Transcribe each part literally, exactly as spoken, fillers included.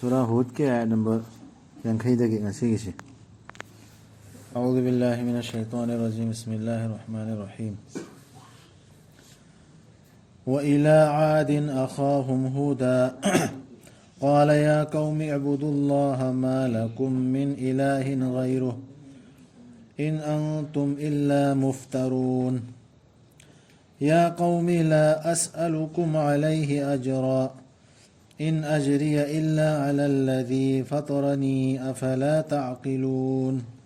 ꯁꯨꯔꯥ ꯍꯨꯗꯀꯤ ꯑꯥꯌꯠ number ꯌꯥꯡꯈꯩꯗꯒꯤ ꯉꯁꯤꯒꯤꯁꯤ꯫ أعوذ بالله من الشيطان الرجيم. بسم الله الرحمن الرحيم. وإلى عاد أخاهم هودا قال يا قوم اعبدوا الله ما لكم من إله غيره إن أنتم إلا مفترون. يا قوم لا أسألكم عليه أجرا إن أجري إلا على الذي فطرني أفلا تعقلون.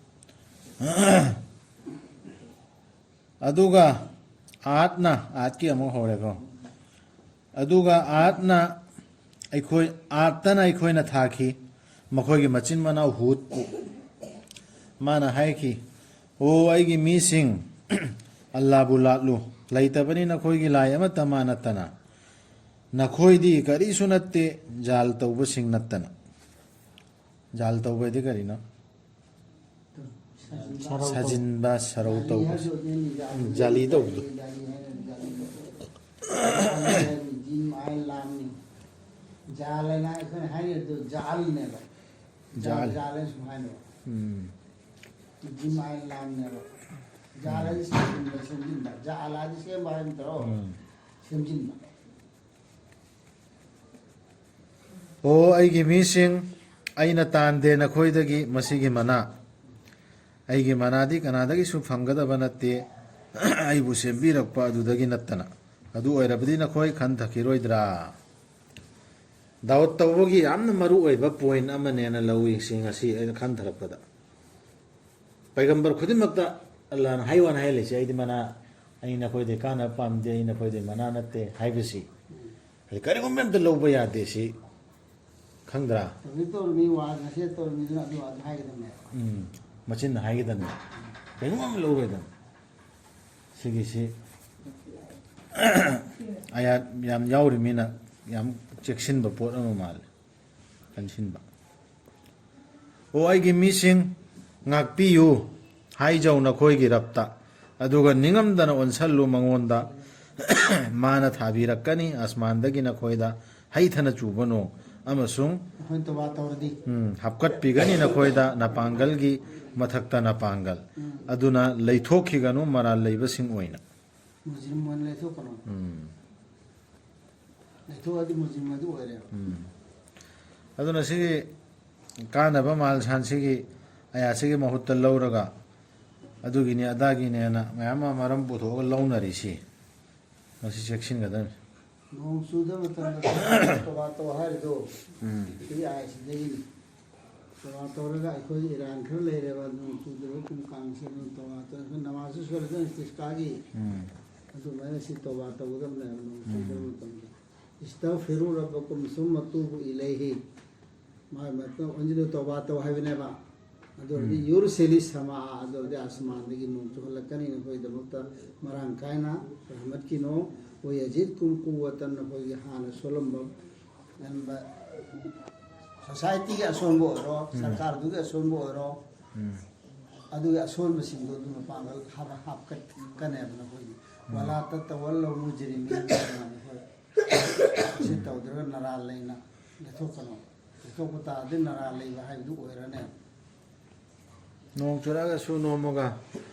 ꯑꯗꯨꯒ ꯑꯥꯠꯅ, ꯑꯥꯠꯀꯤ ꯑꯃꯨꯛ ꯍꯧꯔꯦꯀꯣ꯫ ꯑꯗꯨꯒ ꯑꯥꯠꯅ ꯑꯩꯈꯣꯏ, ꯑꯥꯠꯇꯅ ꯑꯩꯈꯣꯏꯅ ꯊꯥꯈꯤ ꯃꯈꯣꯏꯒꯤ ꯃꯆꯤꯟ ꯃꯅꯥꯎ ꯍꯨꯗꯄꯨ꯫ ꯃꯥꯅ ꯍꯥꯏꯈꯤ, "ꯑꯣ ꯑꯩꯒꯤ ꯃꯤꯁꯤꯡ, ꯑꯜꯂꯥꯕꯨ ꯂꯥꯠꯂꯨ, ꯂꯩꯇꯕꯅꯤ ꯅꯈꯣꯏꯒꯤ ꯂꯥꯏ ꯑꯃꯠꯇ ꯃꯥ ꯅꯠꯇꯅ꯫ ꯅꯈꯣꯏꯗꯤ ꯀꯔꯤꯁꯨ ꯅꯠꯇꯦ, ꯖꯥꯜ ꯇꯧꯕꯁꯤꯡ ꯅꯠꯇꯅ"꯫ ꯖꯥꯜ ꯇꯧꯕ ꯍꯥꯏꯗꯤ ꯀꯔꯤꯅꯣ? ꯁꯔꯧ ꯇꯧ-, ꯁꯥꯖꯤꯟꯕ, ꯁꯔꯧ ꯖꯥꯂꯤ ꯇꯧꯕ꯫ ꯍꯥꯏꯕꯁꯨ ꯑꯗꯨꯅꯤ, ꯖꯥꯂꯤ ꯎꯝ, ꯖꯥꯂꯤ ꯍꯥꯏꯗꯤ ꯇꯧꯕꯗꯣ꯫ ꯖꯥꯂꯤ ꯍꯥꯏꯅ ꯖꯥꯂꯤ ꯇꯧꯕ꯫ ꯖꯥꯂꯤ ꯍꯥꯏꯗꯤ ꯖꯤꯝ ꯑꯥꯏꯟ ꯂꯥꯝꯅꯤ꯫ ꯖꯥꯜ ꯍꯥꯏꯅ ꯑꯩꯈꯣꯏꯅ ꯍꯥꯏꯅꯔꯤꯗꯣ ꯖꯥꯜꯅꯦꯕ꯫ ꯖꯥꯜ, ꯖꯥꯜ꯫ ꯖꯥꯜ ꯍꯥꯏꯅ ꯁꯨꯝ ꯍꯥꯏꯅꯕ꯫ ꯎꯝ꯫ ꯖꯤꯝ ꯑꯥꯏꯟ ꯂꯥꯝꯅꯦꯕ꯫ ꯖꯥꯜ ꯍꯥꯏꯗꯤ ꯁꯦꯝꯖꯤꯟꯕ, ꯁꯦꯝꯖꯤꯟꯕ꯫ ꯖꯥꯜ ꯍꯥꯏꯗꯤ ꯁꯦꯝꯕ ꯍꯥꯏꯕ ꯅꯠꯇ꯭ꯔꯣ? ꯎꯝ꯫ ꯁꯦꯝꯖꯤꯟꯕ꯫ ꯑꯣ ꯑꯩꯒꯤ ꯃꯤꯁꯤꯡ, ꯑꯩꯅ ꯇꯥꯟꯗꯦ ꯅꯈꯣꯏꯗꯒꯤ ꯃꯁꯤꯒꯤ ꯃꯅꯥ꯫ ꯑꯩꯒꯤ ꯃꯅꯥꯗꯤ ꯀꯅꯥꯗꯒꯤꯁꯨ ꯐꯪꯒꯗꯕ ꯅꯠꯇꯦ, ꯑꯩꯕꯨ ꯁꯦꯝꯕꯤꯔꯛꯄ ꯑꯗꯨꯗꯒꯤ ꯅꯠꯇꯅ꯫ ꯑꯗꯨ ꯑꯣꯏꯔꯕꯗꯤ ꯅꯈꯣꯏ ꯈꯟꯊꯈꯤꯔꯣꯏꯗ꯭ꯔꯥ? ꯗꯥꯎꯠ ꯇꯧꯕꯒꯤ ꯌꯥꯝꯅ ꯃꯔꯨ ꯑꯣꯏꯕ ꯄꯣꯏꯟ ꯑꯃꯅꯦꯅ ꯂꯧꯏ ꯁꯤ ꯉꯁꯤ ꯑꯩꯅ ꯈꯟꯊꯔꯛꯄꯗ꯫ ꯄꯩꯒꯝꯕꯔ ꯈꯨꯗꯤꯡꯃꯛꯇ ꯑꯜꯂꯥꯍꯅ ꯍꯥꯏ ꯋꯥꯅ ꯍꯥꯏꯍꯜꯂꯤꯁꯦ, "ꯑꯩꯗꯤ ꯃꯅꯥ, ꯑꯩ ꯅꯈꯣꯏꯗꯩ ꯀꯥꯟꯅꯕ ꯄꯥꯝꯗꯦ, ꯑꯩ ꯅꯈꯣꯏꯗꯩ ꯃꯅꯥ ꯅꯠꯇꯦ" ꯍꯥꯏꯕꯁꯤ꯫ ꯍꯥꯏꯗꯤ ꯀꯔꯤꯒꯨꯝꯕ ꯑꯝꯇ ꯂꯧꯕ ꯌꯥꯗꯦ ꯁꯤ, ꯈꯪꯗ꯭ꯔꯥ? ꯇꯧꯔꯤ ꯇꯧꯔꯤꯃꯤ ꯋꯥ, ꯉꯁꯤ ꯇꯧꯔꯤꯃꯤꯗꯨꯅ ꯑꯗꯨ ꯑꯗꯨ ꯍꯥꯏꯒꯗꯕꯅꯦꯕ꯫ ꯎꯝ, ꯃꯆꯤꯟꯅ ꯍꯥꯏꯒꯗꯕꯅꯤ, ꯀꯔꯤꯒꯨꯝꯕ ꯑꯃ ꯂꯧꯔꯣꯏꯗꯕꯅꯤ꯫ ꯁꯤꯒꯤꯁꯤ ꯑꯌꯥꯠ ꯌꯥꯝ ꯌꯥꯎꯔꯤꯃꯤꯅ ꯌꯥꯝ ꯆꯦꯛꯁꯤꯟꯕ ꯄꯣꯠ ꯑꯃ ꯃꯥꯜꯂꯦ꯫ ꯀꯟꯁꯤꯟꯕ꯫ "ꯑꯣ ꯑꯩꯒꯤ ꯃꯤꯁꯤꯡ, ꯉꯥꯛꯄꯤꯌꯨ" ꯍꯥꯏꯖꯧ ꯅꯈꯣꯏꯒꯤ ꯔꯕꯇ, ꯑꯗꯨꯒ ꯅꯤꯡꯉꯝꯗꯅ ꯑꯣꯟꯁꯜꯂꯨ ꯃꯉꯣꯟꯗ꯫ ꯃꯥꯅ ꯊꯥꯕꯤꯔꯛꯀꯅꯤ ꯑꯁꯃꯥꯟꯗꯒꯤ ꯅꯈꯣꯏꯗ ꯍꯩꯊꯅ ꯆꯨꯕ ꯅꯣꯡ, ꯑꯃꯁꯨꯡ ꯑꯩꯈꯣꯏꯅ ꯇꯣꯕꯥ ꯇꯧꯔꯗꯤ ꯎꯝ, ꯍꯥꯞꯀꯠꯄꯤꯒꯅꯤ ꯅꯈꯣꯏꯗ ꯅꯄꯥꯡꯒꯜꯒꯤ ꯃꯊꯛꯇ ꯅꯄꯥꯡꯒꯜ꯫ ꯑꯗꯨꯅ ꯂꯩꯊꯣꯛꯈꯤꯒꯅꯨ ꯃꯔꯥꯜ ꯂꯩꯕꯁꯤꯡ ꯑꯣꯏꯅ꯫ ꯃꯨꯖꯔꯤꯝ ꯑꯣꯏꯅ ꯂꯩꯊꯣꯛꯀꯅꯨ꯫ ꯎꯝ, ꯂꯩꯊꯣꯛꯑꯗꯤ ꯃꯨꯖꯔꯤꯝ ꯑꯗꯨ ꯑꯣꯏꯔꯦꯕ꯫ ꯎꯝ꯫ ꯑꯗꯨꯅ ꯁꯤꯒꯤ ꯀꯥꯟꯅꯕ ꯃꯥꯜꯁꯥꯟꯁꯤꯒꯤ ꯑꯌꯥꯁꯤꯒꯤ ꯃꯍꯨꯠꯇ ꯂꯧꯔꯒ ꯑꯗꯨꯒꯤꯅꯤ ꯑꯗꯥꯒꯤꯅꯦꯅ ꯃꯌꯥꯝ ꯑꯃ ꯃꯔꯝ ꯄꯨꯊꯣꯛꯑꯒ ꯂꯧꯅꯔꯤꯁꯤ꯫ ꯃꯁꯤ ꯆꯦꯛꯁꯤꯟꯒꯗꯕꯅꯤ꯫ ꯅꯣꯡ ꯆꯨꯗꯕ ꯃꯇꯝꯗ ꯇꯣꯕꯥ ꯇꯧ ꯍꯥꯏꯔꯤꯗꯣ ꯎꯝ꯫ ꯁꯤ ꯑꯥꯏꯁꯤꯗꯒꯤꯅꯤ꯫ ꯇꯣꯕꯥ ꯇꯧꯔꯒ ꯑꯩꯈꯣꯏ ꯏꯔꯥꯟ ꯈꯔ ꯂꯩꯔꯦꯕ, ꯅꯣꯡ ꯆꯨꯗꯕ ꯀꯨꯝ ꯀꯥꯡꯁꯦ ꯑꯗꯨꯝ ꯇꯣꯕꯥ ꯇꯧꯔꯒ ꯑꯩꯈꯣꯏ ꯅꯃꯥꯖꯁꯨ ꯁꯣꯜꯂꯦꯗꯅ ꯏꯁꯇꯤꯁꯀꯥꯒꯤ꯫ ꯎꯝ꯫ ꯑꯗꯨꯃꯥꯏꯅ ꯁꯤ ꯇꯣꯕꯥ ꯇꯧꯒꯗꯕꯅꯦꯕ ꯅꯣꯡ ꯆꯨꯗꯕ ꯃꯇꯝꯗ꯫ "ꯏꯁꯇꯒꯐꯤꯔꯨ ꯔꯕꯀꯨꯝ ꯁꯨꯝꯃ ꯇꯨꯕꯨ ꯏꯂꯩꯍꯤ"꯫ ꯃꯥꯏ ꯃꯇꯝ ꯑꯣꯟꯁꯤꯜꯂ ꯇꯣꯕꯥ ꯇꯧ ꯍꯥꯏꯕꯅꯦꯕ꯫ ꯑꯗꯨ ꯑꯣꯏꯔꯗꯤ "ꯌꯨꯔꯁꯤꯂꯤ ꯁꯃꯥ", ꯑꯗꯨ ꯑꯣꯏꯔꯗꯤ ꯑꯁꯃꯥꯟꯗꯒꯤ ꯅꯣꯡ ꯆꯨꯍꯜꯂꯛꯀꯅꯤ ꯅꯈꯣꯏꯒꯤꯗꯃꯛꯇ ꯃꯔꯥꯡ ꯀꯥꯏꯅ ꯔꯍꯃꯠꯀꯤ ꯅꯣꯡ꯫ "ꯋꯌꯖꯤꯗꯀꯨꯝ ꯀꯨꯋꯇꯟ", ꯅꯈꯣꯏꯒꯤ ꯍꯥꯟꯅ ꯁꯣꯜꯂꯝꯕ ꯀꯔꯝꯕ ꯁꯣꯁꯥꯏꯇꯤꯒꯤ ꯑꯁꯣꯟꯕ ꯑꯣꯏꯔꯣ, ꯁꯔꯀꯥꯔꯗꯨꯒꯤ ꯑꯁꯣꯟꯕ ꯑꯣꯏꯔꯣ, ꯎꯝ꯫ ꯑꯗꯨꯒꯤ ꯑꯁꯣꯟꯕꯁꯤꯡꯗꯣ ꯑꯗꯨ ꯃꯄꯥꯡꯒꯜ ꯍꯥꯞ-, ꯍꯥꯞꯀꯠꯀꯅꯦꯕ ꯅꯈꯣꯏꯒꯤ꯫ "ꯋꯥꯂꯥ ꯇꯇꯋꯜꯂꯧ ꯃꯨꯖꯔꯤꯃꯤꯟ", ꯅꯈꯣꯏ ꯁꯤ ꯇꯧꯗ꯭ꯔꯒ ꯅꯔꯥꯜ ꯂꯩꯅ ꯂꯩꯊꯣꯛꯀꯅꯨ꯫ ꯂꯩꯊꯣꯛꯄ ꯇꯥꯔꯗꯤ ꯅꯔꯥꯜ ꯂꯩꯕ ꯍꯥꯏꯕꯗꯨ ꯑꯣꯏꯔꯅꯦꯕ꯫ ꯅꯣꯡ ꯆꯨꯔꯛꯑꯒ ꯁꯨ ꯅꯣꯝꯃꯒ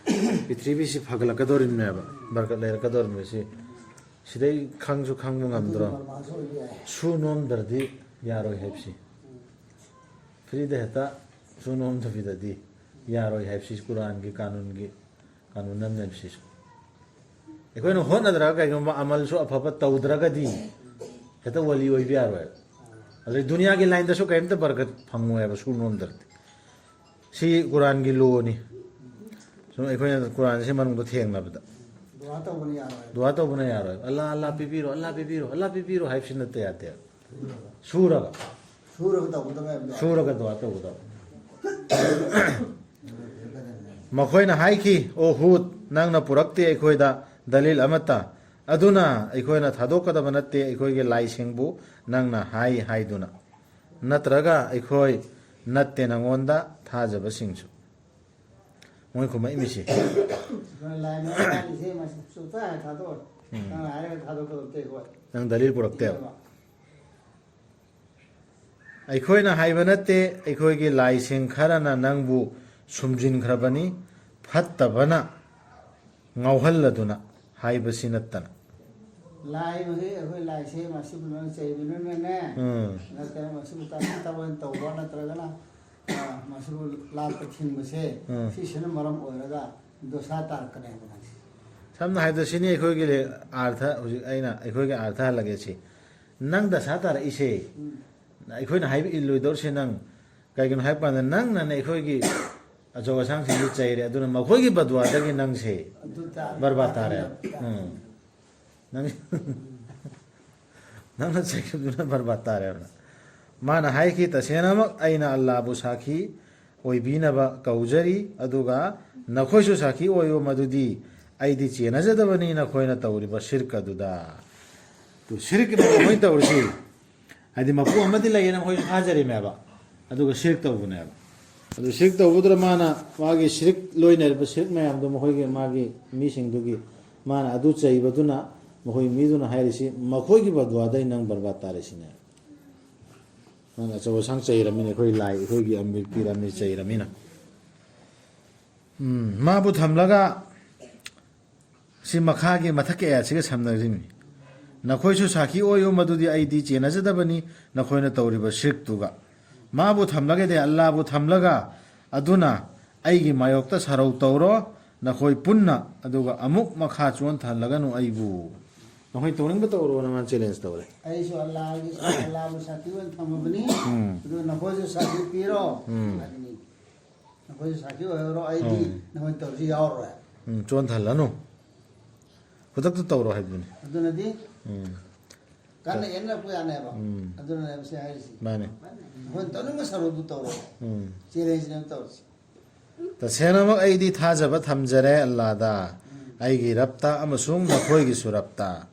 ꯄ꯭ꯔꯤꯊꯤꯕꯤꯁꯤ ꯐꯒꯠꯂꯛꯀꯗꯧꯔꯤꯕꯅꯦꯕ, ꯕꯔꯀꯠ ꯂꯩꯔꯛꯀꯗꯧꯔꯤꯕꯅꯤ꯫ ꯁꯤ ꯁꯤꯗꯩ ꯈꯪꯁꯨ ꯈꯪꯕ ꯉꯝꯗ꯭ꯔꯣ? ꯑꯗꯨꯅ ꯄꯔꯃꯥꯟꯁꯨ ꯑꯣꯏꯕ ꯌꯥꯏ꯫ ꯁꯨ ꯅꯣꯝꯗ꯭ꯔꯗꯤ ꯌꯥꯔꯣꯏ ꯍꯥꯏꯕꯁꯤ꯫ ꯐ꯭ꯔꯤꯗ ꯍꯦꯛꯇ ꯁꯨ ꯅꯣꯝꯗꯕꯤꯗꯗꯤ ꯌꯥꯔꯣꯏ ꯍꯥꯏꯕꯁꯤ ꯀꯨꯔꯥꯟꯒꯤ ꯀꯥꯅꯨꯟꯒꯤ ꯀꯥꯅꯨꯟ ꯑꯃꯅꯦꯕ ꯁꯤꯁꯨ꯫ ꯑꯩꯈꯣꯏꯅ ꯍꯣꯠꯅꯗ꯭ꯔꯒ ꯀꯩꯒꯨꯝꯕ ꯑꯃꯜꯁꯨ ꯑꯐꯕ ꯇꯧꯗ꯭ꯔꯒꯗꯤ ꯍꯦꯛꯇ ꯋꯥꯂꯤ ꯑꯣꯏꯕ ꯌꯥꯔꯣꯏ꯫ ꯑꯗꯩ ꯗꯨꯅꯤꯌꯥꯒꯤ ꯂꯥꯏꯟꯗꯁꯨ ꯀꯔꯤꯝꯇ ꯕꯔꯀꯠ ꯐꯪꯉꯣꯏꯕ ꯁꯨ ꯅꯣꯝꯗ꯭ꯔꯗꯤ꯫ ꯁꯤ ꯀꯨꯔꯥꯟꯒꯤ ꯂꯣꯅꯤ꯫ ꯁꯨꯝ ꯑꯩꯈꯣꯏꯅ ꯀꯨꯔꯥꯟꯁꯤ ꯃꯅꯨꯡꯗ ꯊꯦꯡꯅꯕꯗ꯫ ꯗꯨꯋꯥ ꯇꯧꯕꯅ ꯌꯥꯔꯣꯏ꯫ ꯗꯨꯋꯥ ꯇꯧꯕꯅ ꯌꯥꯔꯣꯏ꯫ "ꯑꯜꯂꯥ, ꯑꯜꯂꯥ ꯄꯤꯕꯤꯔꯣ, ꯑꯜꯂꯥ ꯄꯤꯕꯤꯔꯣ, ꯑꯜꯂꯥ ꯄꯤꯕꯤꯔꯣ" ꯍꯥꯏꯕꯁꯤ ꯅꯠꯇ ꯌꯥꯗꯦ꯫ ꯁꯨꯔꯒ꯫ ꯁꯨꯔꯒ ꯇꯧꯒꯗꯕ ꯍꯥꯏꯕꯗꯣ꯫ ꯁꯨꯔꯒ ꯗꯨꯋꯥ ꯇꯧꯒꯗꯕ꯫ ꯃꯈꯣꯏꯅ ꯍꯥꯏꯈꯤ, "ꯑꯣ ꯍꯨꯗ, ꯅꯪꯅ ꯄꯨꯔꯛꯇꯦ ꯑꯩꯈꯣꯏꯗ ꯗꯂꯤꯜ ꯑꯃꯠꯇ꯫ ꯑꯗꯨꯅ ꯑꯩꯈꯣꯏꯅ ꯊꯥꯗꯣꯛꯀꯗꯕ ꯅꯠꯇꯦ ꯑꯩꯈꯣꯏꯒꯤ ꯂꯥꯏꯁꯤꯡꯕꯨ ꯅꯪꯅ ꯍꯥꯏ ꯍꯥꯏꯗꯨꯅ꯫ ꯅꯠꯇ꯭ꯔꯒ ꯑꯩꯈꯣꯏ ꯅꯠꯇꯦ ꯅꯉꯣꯟꯗ ꯊꯥꯖꯕꯁꯤꯡꯁꯨ"꯫ ꯃꯣꯏ ꯈꯨꯝꯃꯛꯏꯃꯤꯁꯤ꯫ ꯂꯥꯏ ꯃꯆꯥꯒꯤꯁꯦ ꯃꯁꯤ ꯁꯨꯛꯊꯥ ꯍꯦꯛ ꯊꯥꯗꯣꯛꯑꯣꯏ꯫ ꯅꯪꯅ ꯍꯥꯏꯔꯒ ꯊꯥꯗꯣꯛꯀꯗꯕ ꯅꯠꯇꯦ ꯑꯩꯈꯣꯏ꯫ ꯅꯪ ꯗꯂꯤꯜ ꯄꯨꯔꯛꯇꯦꯕ꯫ ꯑꯩꯈꯣꯏꯅ ꯍꯥꯏꯕ ꯅꯠꯇꯦ, ꯑꯩꯈꯣꯏꯒꯤ ꯂꯥꯏꯁꯤꯡ ꯈꯔꯅ ꯅꯪꯕꯨ ꯁꯨꯝꯖꯤꯟꯈ꯭ꯔꯕꯅꯤ, ꯐꯠꯇꯕꯅ ꯉꯥꯎꯍꯜꯂꯗꯨꯅ ꯍꯥꯏꯕꯁꯤ ꯅꯠꯇꯅ꯫ ꯂꯥꯏ ꯃꯈꯩ ꯑꯩꯈꯣꯏ ꯂꯥꯏꯁꯦ ꯃꯁꯤꯕꯨ ꯅꯪ ꯆꯩꯕꯅꯤꯅꯅꯦ, ꯎꯝ꯫ ꯅꯠꯇ꯭ꯔꯒ ꯃꯁꯤꯕꯨ ꯇꯥꯊꯤ ꯇꯥꯑꯣꯏꯅ ꯇꯧꯕ ꯅꯠꯇ꯭ꯔꯒꯅ, ꯑ, ꯃꯁꯤꯕꯨ ꯂꯥꯠꯄ ꯊꯤꯡꯕꯁꯦ, ꯎꯝ꯫ ꯁꯤꯁꯤꯅ ꯃꯔꯝ ꯑꯣꯏꯔꯒ ꯗꯣꯁꯥ ꯇꯥꯔꯛꯀꯅꯦꯕ ꯅꯪꯁꯦ꯫ ꯁꯝꯅ ꯍꯥꯏꯔꯕꯗ ꯁꯤꯅꯤ ꯑꯩꯈꯣꯏꯒꯤ ꯑꯥꯔꯊ, ꯍꯧꯖꯤꯛ ꯑꯩꯅ ꯑꯩꯈꯣꯏꯒꯤ ꯑꯥꯔꯊ ꯍꯜꯂꯒꯦ ꯁꯤ꯫ ꯅꯪ ꯗꯁꯥ ꯇꯥꯔꯛꯏꯁꯦ, ꯎꯝ꯫ ꯑꯩꯈꯣꯏꯅ ꯍꯥꯏꯕ ꯏꯜꯂꯣꯏꯗꯧꯔꯤꯁꯦ ꯅꯪ꯫ ꯀꯩꯒꯤꯅꯣ ꯍꯥꯏꯕ ꯀꯥꯟꯗ ꯅꯪꯅꯅꯦ ꯑꯩꯈꯣꯏꯒꯤ ꯑꯆꯧ ꯑꯁꯥꯡꯁꯤꯡꯁꯤ ꯆꯩꯔꯦ, ꯑꯗꯨꯅ ꯃꯈꯣꯏꯒꯤ ꯕꯗꯋꯥꯗꯒꯤ ꯅꯪꯁꯦ ꯑꯗꯨ ꯇꯥꯔꯦ꯫ ꯕꯔꯕꯥꯗ ꯇꯥꯔꯦ꯫ ꯎꯝ꯫ ꯅꯪ, ꯅꯪꯅ ꯆꯩꯈꯤꯕꯗꯨꯅ ꯕꯔꯕꯥꯗ ꯇꯥꯔꯦ ꯍꯥꯏꯕ꯫ ꯃꯥꯅ ꯍꯥꯏꯈꯤ, "ꯇꯁꯦꯡꯅꯃꯛ ꯑꯩꯅ ꯑꯜꯂꯥꯕꯨ ꯁꯥꯈꯤ ꯑꯣꯏꯕꯤꯅꯕ ꯀꯧꯖꯔꯤ, ꯑꯗꯨꯒ ꯅꯈꯣꯏꯁꯨ ꯁꯥꯈꯤ ꯑꯣꯏꯌꯨ ꯃꯗꯨꯗꯤ ꯑꯩꯗꯤ ꯆꯦꯟꯅꯖꯗꯕꯅꯤ ꯅꯈꯣꯏꯅ ꯇꯧꯔꯤꯕ ꯁꯤꯔꯛ ꯑꯗꯨꯗ"꯫ ꯇꯨ, ꯁꯤꯔꯛꯀꯤꯅꯦ ꯃꯈꯣꯏꯅ ꯇꯧꯔꯤꯁꯤ꯫ ꯍꯥꯏꯗꯤ ꯃꯄꯨ ꯑꯃꯗꯤ ꯂꯩꯌꯦꯅ ꯃꯈꯣꯏꯁꯨ ꯊꯥꯖꯔꯤꯃꯦꯕ, ꯑꯗꯨꯒ ꯁꯤꯔꯛ ꯇꯧꯕꯅꯦꯕ꯫ ꯑꯗꯨ ꯁꯤꯔꯛ ꯇꯧꯕꯗꯨꯗ ꯃꯥꯅ ꯃꯥꯒꯤ ꯁꯤꯔꯛ ꯂꯣꯏꯅꯔꯤꯕ ꯁꯤꯔꯛ ꯃꯌꯥꯝꯗꯣ ꯃꯈꯣꯏꯒꯤ, ꯃꯥꯒꯤ ꯃꯤꯁꯤꯡꯗꯨꯒꯤ ꯃꯥꯅ ꯑꯗꯨ ꯆꯩꯕꯗꯨꯅ ꯃꯈꯣꯏ ꯃꯤꯗꯨꯅ ꯍꯥꯏꯔꯤꯁꯤ, "ꯃꯈꯣꯏꯒꯤ ꯕꯗꯋꯥꯗꯩ ꯅꯪ ꯕꯔꯕꯥꯗ ꯇꯥꯔꯦ" ꯁꯤꯅꯦ꯫ ꯅꯪ ꯑꯆꯧ ꯑꯁꯥꯡ ꯆꯩꯔꯝꯃꯤꯅ, ꯑꯩꯈꯣꯏ ꯂꯥꯏ, ꯑꯩꯈꯣꯏꯒꯤ ꯑꯃꯤꯔ ꯄꯤꯔ ꯑꯃꯤꯔ ꯆꯩꯔꯝꯃꯤꯅ꯫ ꯎꯝ, ꯃꯥꯕꯨ ꯊꯝꯂꯒ ꯁꯤ ꯃꯈꯥꯒꯤ ꯃꯊꯛꯀꯤ ꯑꯌꯥꯠꯁꯤꯒ ꯁꯝꯅꯔꯤꯕꯅꯤ꯫ "ꯅꯈꯣꯏꯁꯨ ꯁꯥꯈꯤ ꯑꯣꯏꯌꯨ ꯃꯗꯨꯗꯤ ꯑꯩꯗꯤ ꯆꯦꯟꯅꯖꯗꯕꯅꯤ ꯅꯈꯣꯏꯅ ꯇꯧꯔꯤꯕ ꯁꯤꯔꯛꯇꯨꯒ"꯫ ꯃꯥꯕꯨ ꯊꯝꯂꯒꯗꯤ, ꯑꯜꯂꯥꯕꯨ ꯊꯝꯂꯒ, ꯑꯗꯨꯅ ꯑꯩꯒꯤ ꯃꯥꯌꯣꯛꯇ ꯁꯔꯧ ꯇꯧꯔꯣ ꯅꯈꯣꯏ ꯄꯨꯟꯅ, ꯑꯗꯨꯒ ꯑꯃꯨꯛ ꯃꯈꯥ ꯆꯣꯟꯊꯍꯜꯂꯒꯅꯨ ꯑꯩꯕꯨ꯫ ꯅꯈꯣꯏ ꯇꯧꯅꯤꯡꯕ ꯇꯧꯔꯣꯅ ꯃꯥꯅ ꯆꯦꯂꯦꯟꯖ ꯇꯧꯔꯦ꯫ ꯑꯩꯁꯨ ꯑꯜꯂꯥꯒꯤ, ꯑꯜꯂꯥꯕꯨ ꯁꯥꯈꯤ ꯑꯣꯏꯅ ꯊꯝꯃꯕꯅꯤ, ꯎꯝ꯫ ꯑꯗꯨꯒ ꯅꯈꯣꯏꯁꯨ ꯁꯥꯈꯤ ꯄꯤꯔꯣ ꯎꯝ꯫ ꯍꯥꯏꯕꯅꯤ꯫ ꯅꯈꯣꯏꯁꯨ ꯁꯥꯈꯤ ꯑꯣꯏꯍꯧꯔꯣ, ꯑꯩꯗꯤ ꯎꯝ꯫ ꯅꯈꯣꯏꯅ ꯇꯧꯔꯤꯁꯤ ꯌꯥꯎꯔꯔꯣꯏ꯫ ꯎꯝ, ꯆꯣꯟꯊꯍꯜꯂꯅꯨ꯫ ꯈꯨꯗꯛꯇ ꯇꯧꯔꯣ ꯍꯥꯏꯕꯗꯨꯅꯤ꯫ ꯑꯗꯨꯅꯗꯤ ꯎꯝ꯫ ꯀꯟꯅ ꯌꯦꯠꯅꯔꯛꯄ ꯌꯥꯅꯦꯕ꯫ ꯎꯝ꯫ ꯑꯗꯨꯅꯅꯦꯕ ꯁꯤ ꯍꯥꯏꯔꯤꯁꯤ꯫ ꯃꯥꯅꯦ꯫ ꯅꯈꯣꯏꯅ ꯇꯧꯅꯤꯡꯕ ꯁꯔꯨꯛꯇꯨ ꯇꯧꯔꯣ꯫ ꯎꯝ꯫ ꯆꯦꯂꯦꯟꯖꯅꯦꯕ ꯇꯧꯔꯤꯁꯤ꯫ ꯇꯁꯦꯡꯅꯃꯛ ꯑꯩꯗꯤ ꯊꯥꯖꯕ ꯊꯝꯖꯔꯦ ꯑꯜꯂꯥꯗ, ꯑꯩꯒꯤ ꯔꯕꯇ ꯑꯃꯁꯨꯡ ꯅꯈꯣꯏꯒꯤꯁꯨ ꯔꯕꯇ꯫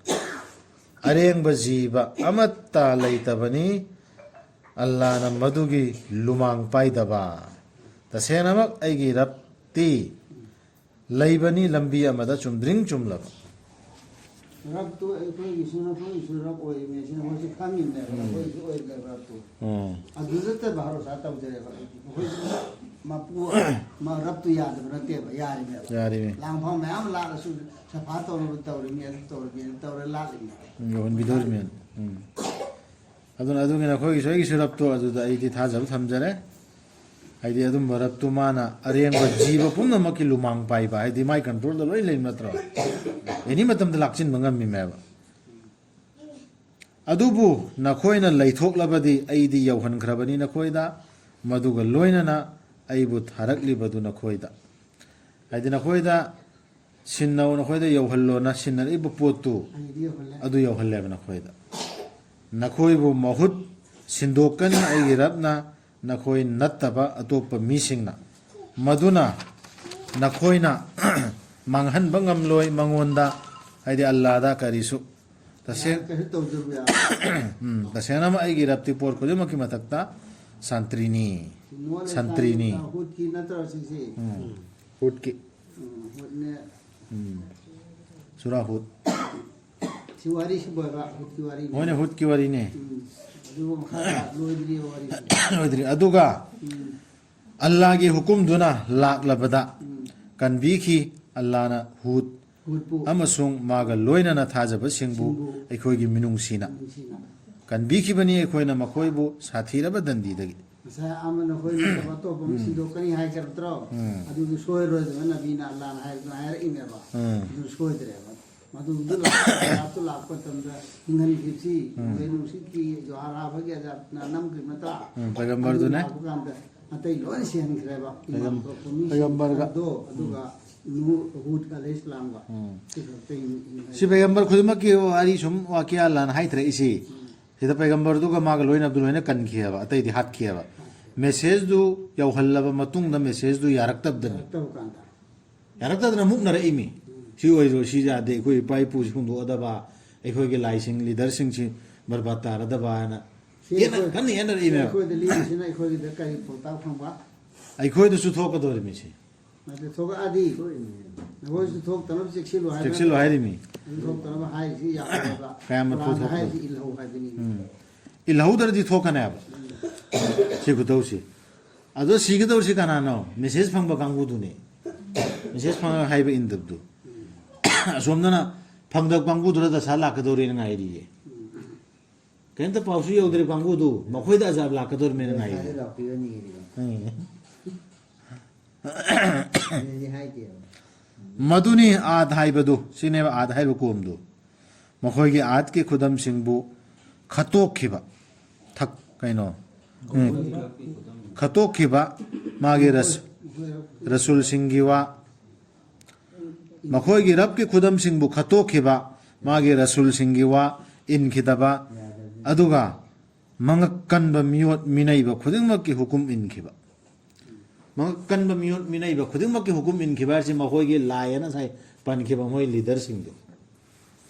ꯑꯔꯦꯡꯕ ꯖꯤꯕ ꯑꯃꯠꯇ ꯂꯩꯇꯕꯅꯤ, ꯑꯜꯂꯥꯅ ꯃꯗꯨꯒꯤ ꯂꯨꯃꯥꯡ ꯄꯥꯏꯗꯕ꯫ ꯇꯁꯦꯡꯅꯃꯛ ꯑꯩꯒꯤ ꯔꯕꯇꯤ ꯂꯩꯕꯅꯤ ꯂꯝꯕꯤ ꯑꯃꯗ ꯆꯨꯝꯗ꯭ꯔꯤꯡ ꯆꯨꯝꯂꯕ꯫ ꯔꯕꯇꯨ ꯑꯩꯈꯣꯏꯒꯤꯁꯨ ꯅꯈꯣꯏꯒꯤꯁꯨ ꯔꯕ ꯑꯣꯏꯔꯤꯃꯦ, ꯁꯤ ꯅꯈꯣꯏꯁꯨ ꯈꯪꯉꯤꯕꯅꯦꯕ, ꯎꯝ꯫ ꯅꯈꯣꯏꯒꯤꯁꯨ ꯑꯣꯏꯔꯤꯕꯅꯦꯕ ꯔꯕꯇꯨ꯫ ꯎꯝ꯫ ꯑꯗꯨꯗꯇ ꯚꯔꯣꯁꯥ ꯇꯧꯖꯔꯦꯕ ꯑꯩꯗꯤ꯫ ꯃꯈꯣꯏꯁꯨ ꯃꯄꯨ ꯃ-, ꯔꯕꯇꯨ ꯌꯥꯗꯕ ꯅꯠꯇꯦꯕ, ꯌꯥꯔꯤꯃꯦꯕ꯫ ꯌꯥꯔꯤꯃꯦ꯫ ꯂꯥꯡꯐꯝ ꯃꯌꯥꯝ ꯂꯥꯛꯑꯁꯨ ꯁꯐꯥ ꯇꯧꯔꯕ ꯇꯧꯔꯤꯃꯦ, ꯑꯗꯨ ꯇꯧꯔꯤꯃꯦ, ꯑꯗꯨ ꯇꯧꯔꯦ ꯂꯥꯛꯂꯤꯃꯦꯕ꯫ ꯎꯝ, ꯌꯧꯍꯟꯕꯤꯗꯧꯔꯤꯃꯦ꯫ ꯎꯝ꯫ ꯑꯗꯨꯅ ꯑꯗꯨꯒꯤ ꯅꯈꯣꯏꯒꯤꯁꯨ ꯑꯩꯒꯤꯁꯨ ꯔꯕꯇꯣ ꯑꯗꯨꯗ ꯑꯩꯗꯤ ꯊꯥꯖꯕ ꯊꯝꯖꯔꯦ꯫ ꯍꯥꯏꯗꯤ ꯑꯗꯨꯝꯕ ꯔꯕꯇꯨ ꯃꯥꯅ ꯑꯔꯦꯡꯕ ꯖꯤꯕ ꯄꯨꯝꯅꯃꯛꯀꯤ ꯂꯨꯃꯥꯡ ꯄꯥꯏꯕ, ꯍꯥꯏꯗꯤ ꯃꯥꯏ ꯀꯟꯇ꯭ꯔꯣꯜꯗ ꯂꯣꯏ ꯂꯩꯕ ꯅꯠꯇ꯭ꯔꯣ? ꯑꯦꯅꯤ ꯃꯇꯝꯗ ꯂꯥꯛꯆꯤꯟꯕ ꯉꯝꯃꯤꯃꯦꯕ꯫ ꯑꯗꯨꯕꯨ ꯅꯈꯣꯏꯅ ꯂꯩꯊꯣꯛꯂꯕꯗꯤ ꯑꯩꯗꯤ ꯌꯧꯍꯟꯈ꯭ꯔꯕꯅꯤ ꯅꯈꯣꯏꯗ, ꯃꯗꯨꯒ ꯂꯣꯏꯅꯅ ꯑꯩꯕꯨ ꯊꯥꯔꯛꯂꯤꯕꯗꯨ ꯅꯈꯣꯏꯗ꯫ ꯍꯥꯏꯗꯤ ꯅꯈꯣꯏꯗ ꯁꯤꯟꯅꯧ, ꯅꯈꯣꯏꯗ ꯌꯧꯍꯜꯂꯣꯅ ꯁꯤꯟꯅꯔꯛꯏꯕ ꯄꯣꯠꯇꯨ ꯑꯩꯗꯤ ꯌꯧꯍꯜꯂꯦ꯫ ꯑꯗꯨ ꯌꯧꯍꯜꯂꯦꯕ ꯅꯈꯣꯏꯗ꯫ ꯅꯈꯣꯏꯕꯨ ꯃꯍꯨꯠ ꯁꯤꯟꯗꯣꯛꯀꯅꯤ ꯑꯩꯒꯤ ꯔꯕꯅ, ꯅꯈꯣꯏ ꯅꯠꯇꯕ ꯑꯇꯣꯞꯄ ꯃꯤꯁꯤꯡꯅ꯫ ꯃꯗꯨꯅ ꯅꯈꯣꯏꯅ ꯃꯥꯡꯍꯟꯕ ꯉꯝꯂꯣꯏ ꯃꯉꯣꯟꯗ, ꯍꯥꯏꯗꯤ ꯑꯜꯂꯥꯗ ꯀꯔꯤꯁꯨ꯫ ꯇꯁꯦꯡ-, ꯀꯩꯁꯨ ꯇꯧꯗꯕ ꯌꯥꯔꯣꯏ꯫ ꯎꯝ, ꯇꯁꯦꯡꯅꯃꯛ ꯑꯩꯒꯤ ꯔꯕꯇꯤ ꯄꯣꯠ ꯈꯨꯗꯤꯡꯃꯛꯀꯤ ꯃꯊꯛꯇ ꯁꯟꯇ꯭ꯔꯤꯅꯤ꯫ ꯁꯟꯇ꯭ꯔꯤꯅꯤ꯫ ꯍꯨꯠꯀꯤ ꯅꯠꯇ꯭ꯔꯣ ꯁꯤꯁꯦ? ꯎꯝ, ꯍꯨꯠꯀꯤ꯫ ꯎꯝ, ꯍꯨꯠꯅꯦ꯫ ꯎꯝ꯫ ꯁꯨꯔꯥ ꯍꯨꯠ꯫ ꯁꯤ ꯋꯥꯔꯤꯁꯤ ꯂꯣꯏꯕ, ꯍꯨꯠꯀꯤ ꯋꯥꯔꯤꯅꯦ꯫ ꯍꯣꯏꯅꯦ, ꯍꯨꯠꯀꯤ ꯋꯥꯔꯤꯅꯦ꯫ ꯎꯝ꯫ ꯑꯗꯨꯒ ꯃꯈꯥ ꯇꯥ-, ꯂꯣꯏꯗ꯭ꯔꯤꯕ ꯋꯥꯔꯤꯁꯤ꯫ ꯂꯣꯏꯗ꯭ꯔꯤ꯫ ꯑꯗꯨꯒ ꯎꯝ꯫ ꯑꯜꯂꯥꯒꯤ ꯍꯨꯀꯨꯝꯗꯨꯅ ꯂꯥꯛꯂꯕꯗ ꯎꯝ꯫ ꯀꯟꯕꯤꯈꯤ꯫ ꯑꯜꯂꯥꯅ ꯍꯨꯠ ꯍꯨꯠꯄꯨ꯫ ꯑꯃꯁꯨꯡ ꯃꯥꯒ ꯂꯣꯏꯅꯅ ꯊꯥꯖꯕꯁꯤꯡꯕꯨ ꯁꯤꯡꯕꯨ ꯑꯩꯈꯣꯏꯒꯤ ꯃꯤꯅꯨꯡꯁꯤꯅ ꯅꯨꯡꯁꯤꯅ꯫ ꯀꯟꯕꯤꯈꯤꯕꯅꯤ꯫ ꯑꯩꯈꯣꯏꯅ ꯃꯈꯣꯏꯕꯨ ꯁꯥꯊꯤꯔꯕ ꯗꯟꯗꯤꯗꯒꯤ꯫ ꯉꯁꯥꯏ ꯑꯃꯅ ꯑꯩꯈꯣꯏ ꯅꯠꯇꯕ ꯑꯇꯣꯞꯄ ꯑꯃ ꯎꯝ꯫ ꯁꯤꯟꯗꯣꯛꯀꯅꯤ ꯍꯥꯏꯈ꯭ꯔꯕ ꯅꯠꯇ꯭ꯔꯣ? ꯎꯝ꯫ ꯑꯗꯨꯗꯤ ꯁꯣꯏꯔꯣꯏꯗꯕ ꯅꯕꯤꯅ ꯑꯜꯂꯥꯅ ꯍꯥꯏꯕꯗꯨ ꯍꯥꯏꯔꯛꯏꯅꯦꯕ꯫ ꯎꯝ꯫ ꯑꯗꯨ ꯁꯣꯏꯗ꯭ꯔꯦꯕ꯫ ꯃꯗꯨꯗꯨ ꯂꯥꯛ-, ꯂꯥꯛꯄ ꯃꯇꯝꯗ ꯍꯤꯡꯍꯟꯈꯤꯕꯁꯤ ꯎꯝ꯫ ꯅꯣꯡꯂꯩ ꯅꯨꯡꯁꯤꯠꯀꯤ ꯖꯣꯍꯥꯔ ꯍꯥꯕꯒꯤ ꯑꯖꯥꯕꯅ ꯅꯝꯈꯤꯕ ꯅꯠꯇ꯭ꯔꯥ? ꯎꯝ, ꯄꯩꯒꯝꯕꯔꯗꯨꯅꯦ꯫ ꯑꯗꯨ ꯂꯥꯛꯄ ꯀꯥꯟꯗ ꯑꯇꯩ ꯂꯣꯏꯅ ꯁꯤꯍꯟꯈ꯭ꯔꯦꯕ꯫ ꯄꯩꯒꯝ-, ꯏꯃꯥꯟꯅꯕ ꯄꯨꯝꯃꯤꯁꯤꯡ ꯄꯩꯒꯝꯕꯔꯒ꯫ ꯑꯗꯣ, ꯑꯗꯨꯒ ꯎꯝ꯫ ꯅꯨꯍ, ꯍꯨꯗ ꯑꯂꯩꯍꯤꯁꯂꯥꯝꯒ꯫ ꯎꯝ꯫ ꯁꯤ ꯈꯛꯇ ꯍꯤꯡ-, ꯍꯤꯡꯍꯟꯈ꯭ꯔꯦ꯫ ꯁꯤ ꯄꯩꯒꯝꯕꯔ ꯈꯨꯗꯤꯡꯃꯛꯀꯤ ꯋꯥꯔꯤ ꯁꯨꯝ ꯋꯥꯀꯤꯌꯥ ꯂꯥꯟꯅ ꯍꯥꯏꯊꯔꯛꯏꯁꯤ꯫ ꯎꯝ꯫ ꯁꯤꯗ ꯄꯩꯒꯝꯕꯔꯗꯨꯒ ꯃꯥꯒ ꯂꯣꯏꯅꯕꯗꯨ ꯂꯣꯏꯅ ꯀꯟꯈꯤꯑꯕ, ꯑꯇꯩꯗꯤ ꯍꯥꯠꯈꯤꯑꯕ꯫ ꯃꯦꯁꯦꯖꯗꯨ ꯌꯧꯍꯜꯂꯕ ꯃꯇꯨꯡꯗ ꯃꯦꯁꯦꯖꯗꯨ ꯌꯥꯔꯛꯇꯕꯗꯅꯤ꯫ ꯌꯥꯔꯛꯇꯕ ꯀꯥꯟꯗ꯫ ꯌꯥꯔꯛꯇꯗꯅ ꯃꯨꯛꯅꯔꯛꯏꯃꯤ꯫ ꯎꯝ꯫ ꯁꯤ ꯑꯣꯏꯔꯣ, ꯁꯤ ꯌꯥꯗꯦ, ꯑꯩꯈꯣꯏ ꯏꯄꯥ ꯏꯄꯨꯁꯤ ꯍꯨꯟꯗꯣꯛꯑꯗꯕ, ꯑꯩꯈꯣꯏꯒꯤ ꯂꯥꯏꯁꯤꯡ ꯂꯤꯗꯔꯁꯤꯡꯁꯤ ꯕꯔꯕꯥꯗ ꯇꯥꯔꯗꯕ ꯍꯥꯏꯅ ꯁꯤ ꯌꯦꯠꯅ-, ꯑꯩꯈꯣꯏ-, ꯀꯟꯅ ꯁꯤ ꯌꯦꯠꯅꯔꯛꯏꯃꯦꯕ꯫ ꯑꯩꯈꯣꯏꯗ ꯂꯤꯔꯤꯁꯤꯅ ꯑꯩꯈꯣꯏꯒꯤꯗ ꯀꯔꯤ ꯄꯥꯎꯇꯥꯛ ꯐꯪꯕ? ꯑꯩꯈꯣꯏꯗꯁꯨ ꯊꯣꯛꯀꯗꯧꯔꯤꯃꯤ ꯁꯤ꯫ ꯑꯗꯨ ꯊꯣꯛꯂꯛꯑꯗꯤ ꯅꯈꯣꯏꯁꯨ ꯊꯣꯛꯇꯅꯕ ꯆꯦꯛꯁꯤꯜꯂꯨ ꯍꯥꯏꯕ ꯆꯦꯛꯁꯤꯜꯂꯨ ꯍꯥꯏꯔꯤꯃꯤ꯫ ꯑꯗꯨ ꯊꯣꯛꯇꯅꯕ ꯍꯥꯏꯔꯤꯁꯤ ꯌꯥꯝꯃꯦꯕ꯫ ꯀꯌꯥꯝ ꯀꯨꯔꯥꯟꯗ ꯊꯣꯛꯄ? ꯍꯥꯏꯔꯤꯁꯤ ꯏꯜꯍꯧ ꯍꯥꯏꯕꯅꯤ꯫ ꯎꯝ꯫ ꯏꯜꯍꯧꯗ꯭ꯔꯗꯤ ꯊꯣꯛꯀꯅꯦꯕ꯫ ꯁꯤ ꯈꯨꯇꯧꯁꯤ꯫ ꯑꯗꯣ ꯁꯤꯒꯗꯧꯔꯤꯁꯤ ꯀꯅꯥꯅꯣ? ꯃꯦꯁꯦꯖ ꯐꯪꯕ ꯀꯥꯡꯕꯨꯗꯨꯅꯤ꯫ ꯃꯦꯁꯦꯖ ꯐꯪꯉꯒ ꯍꯥꯏꯕ ꯏꯟꯗꯕꯗꯨ꯫ ꯑꯁꯣꯝꯗꯅ ꯐꯪꯗꯕ ꯀꯥꯡꯕꯨꯗꯨꯅ ꯗꯁꯥ ꯂꯥꯛꯀꯗꯧꯔꯦꯅ ꯉꯥꯏꯔꯤꯌꯦ꯫ ꯀꯔꯤꯝꯇ ꯄꯥꯎꯁꯨ ꯌꯧꯗ꯭ꯔꯤ ꯀꯥꯡꯕꯨꯗꯨ, ꯃꯈꯣꯏꯗ ꯑꯖꯥꯕ ꯂꯥꯛꯀꯗꯧꯔꯤꯃꯦꯅ ꯉꯥꯏꯔꯤ꯫ ꯉꯁꯥꯏꯗ ꯂꯥꯎꯊꯣꯛꯏꯕꯅꯤ ꯀꯩꯅꯣ꯫ ꯎꯝ꯫ ꯑꯗꯨꯗꯤ ꯍꯥꯏꯗꯦꯕ꯫ ꯃꯗꯨꯅꯤ ꯑꯥꯗ ꯍꯥꯏꯕꯗꯨ, ꯁꯤꯅꯦꯕ ꯑꯥꯗ ꯍꯥꯏꯔꯤꯕ ꯀꯣꯝꯗꯨ꯫ ꯃꯈꯣꯏꯒꯤ ꯑꯥꯗꯀꯤ ꯈꯨꯗꯝꯁꯤꯡꯕꯨ ꯈꯠꯇꯣꯛꯈꯤꯕ, ꯊꯛ-, ꯀꯩꯅꯣ? ꯎꯝ꯫ ꯈꯠꯇꯣꯛꯈꯤꯕ ꯃꯥꯒꯤ ꯔꯁ-, ꯔꯁꯨꯜꯁꯤꯡꯒꯤ ꯋꯥ, ꯃꯈꯣꯏꯒꯤ ꯔꯕꯀꯤ ꯈꯨꯗꯝꯁꯤꯡꯕꯨ ꯈꯠꯇꯣꯛꯈꯤꯕ, ꯃꯥꯒꯤ ꯔꯁꯨꯜꯁꯤꯡꯒꯤ ꯋꯥ ꯏꯟꯈꯤꯗꯕ, ꯑꯗꯨꯒ ꯃꯉꯛ ꯀꯟꯕ ꯃꯤꯑꯣꯠ ꯃꯤꯅꯩꯕ ꯈꯨꯗꯤꯡꯃꯛꯀꯤ ꯍꯨꯀꯨꯝ ꯏꯟꯈꯤꯕ꯫ ꯃꯉꯛ ꯀꯟꯕ ꯃꯤꯑꯣꯠ ꯃꯤꯅꯩꯕ ꯈꯨꯗꯤꯡꯃꯛꯀꯤ ꯍꯨꯀꯨꯝ ꯏꯟꯈꯤꯕ ꯍꯥꯏꯔꯤꯁꯤ ꯃꯈꯣꯏꯒꯤ ꯂꯥꯏ ꯑꯅ ꯉꯁꯥꯏ ꯄꯟꯈꯤꯕ ꯃꯣꯏ ꯂꯤꯗꯔꯁꯤꯡꯗꯣ꯫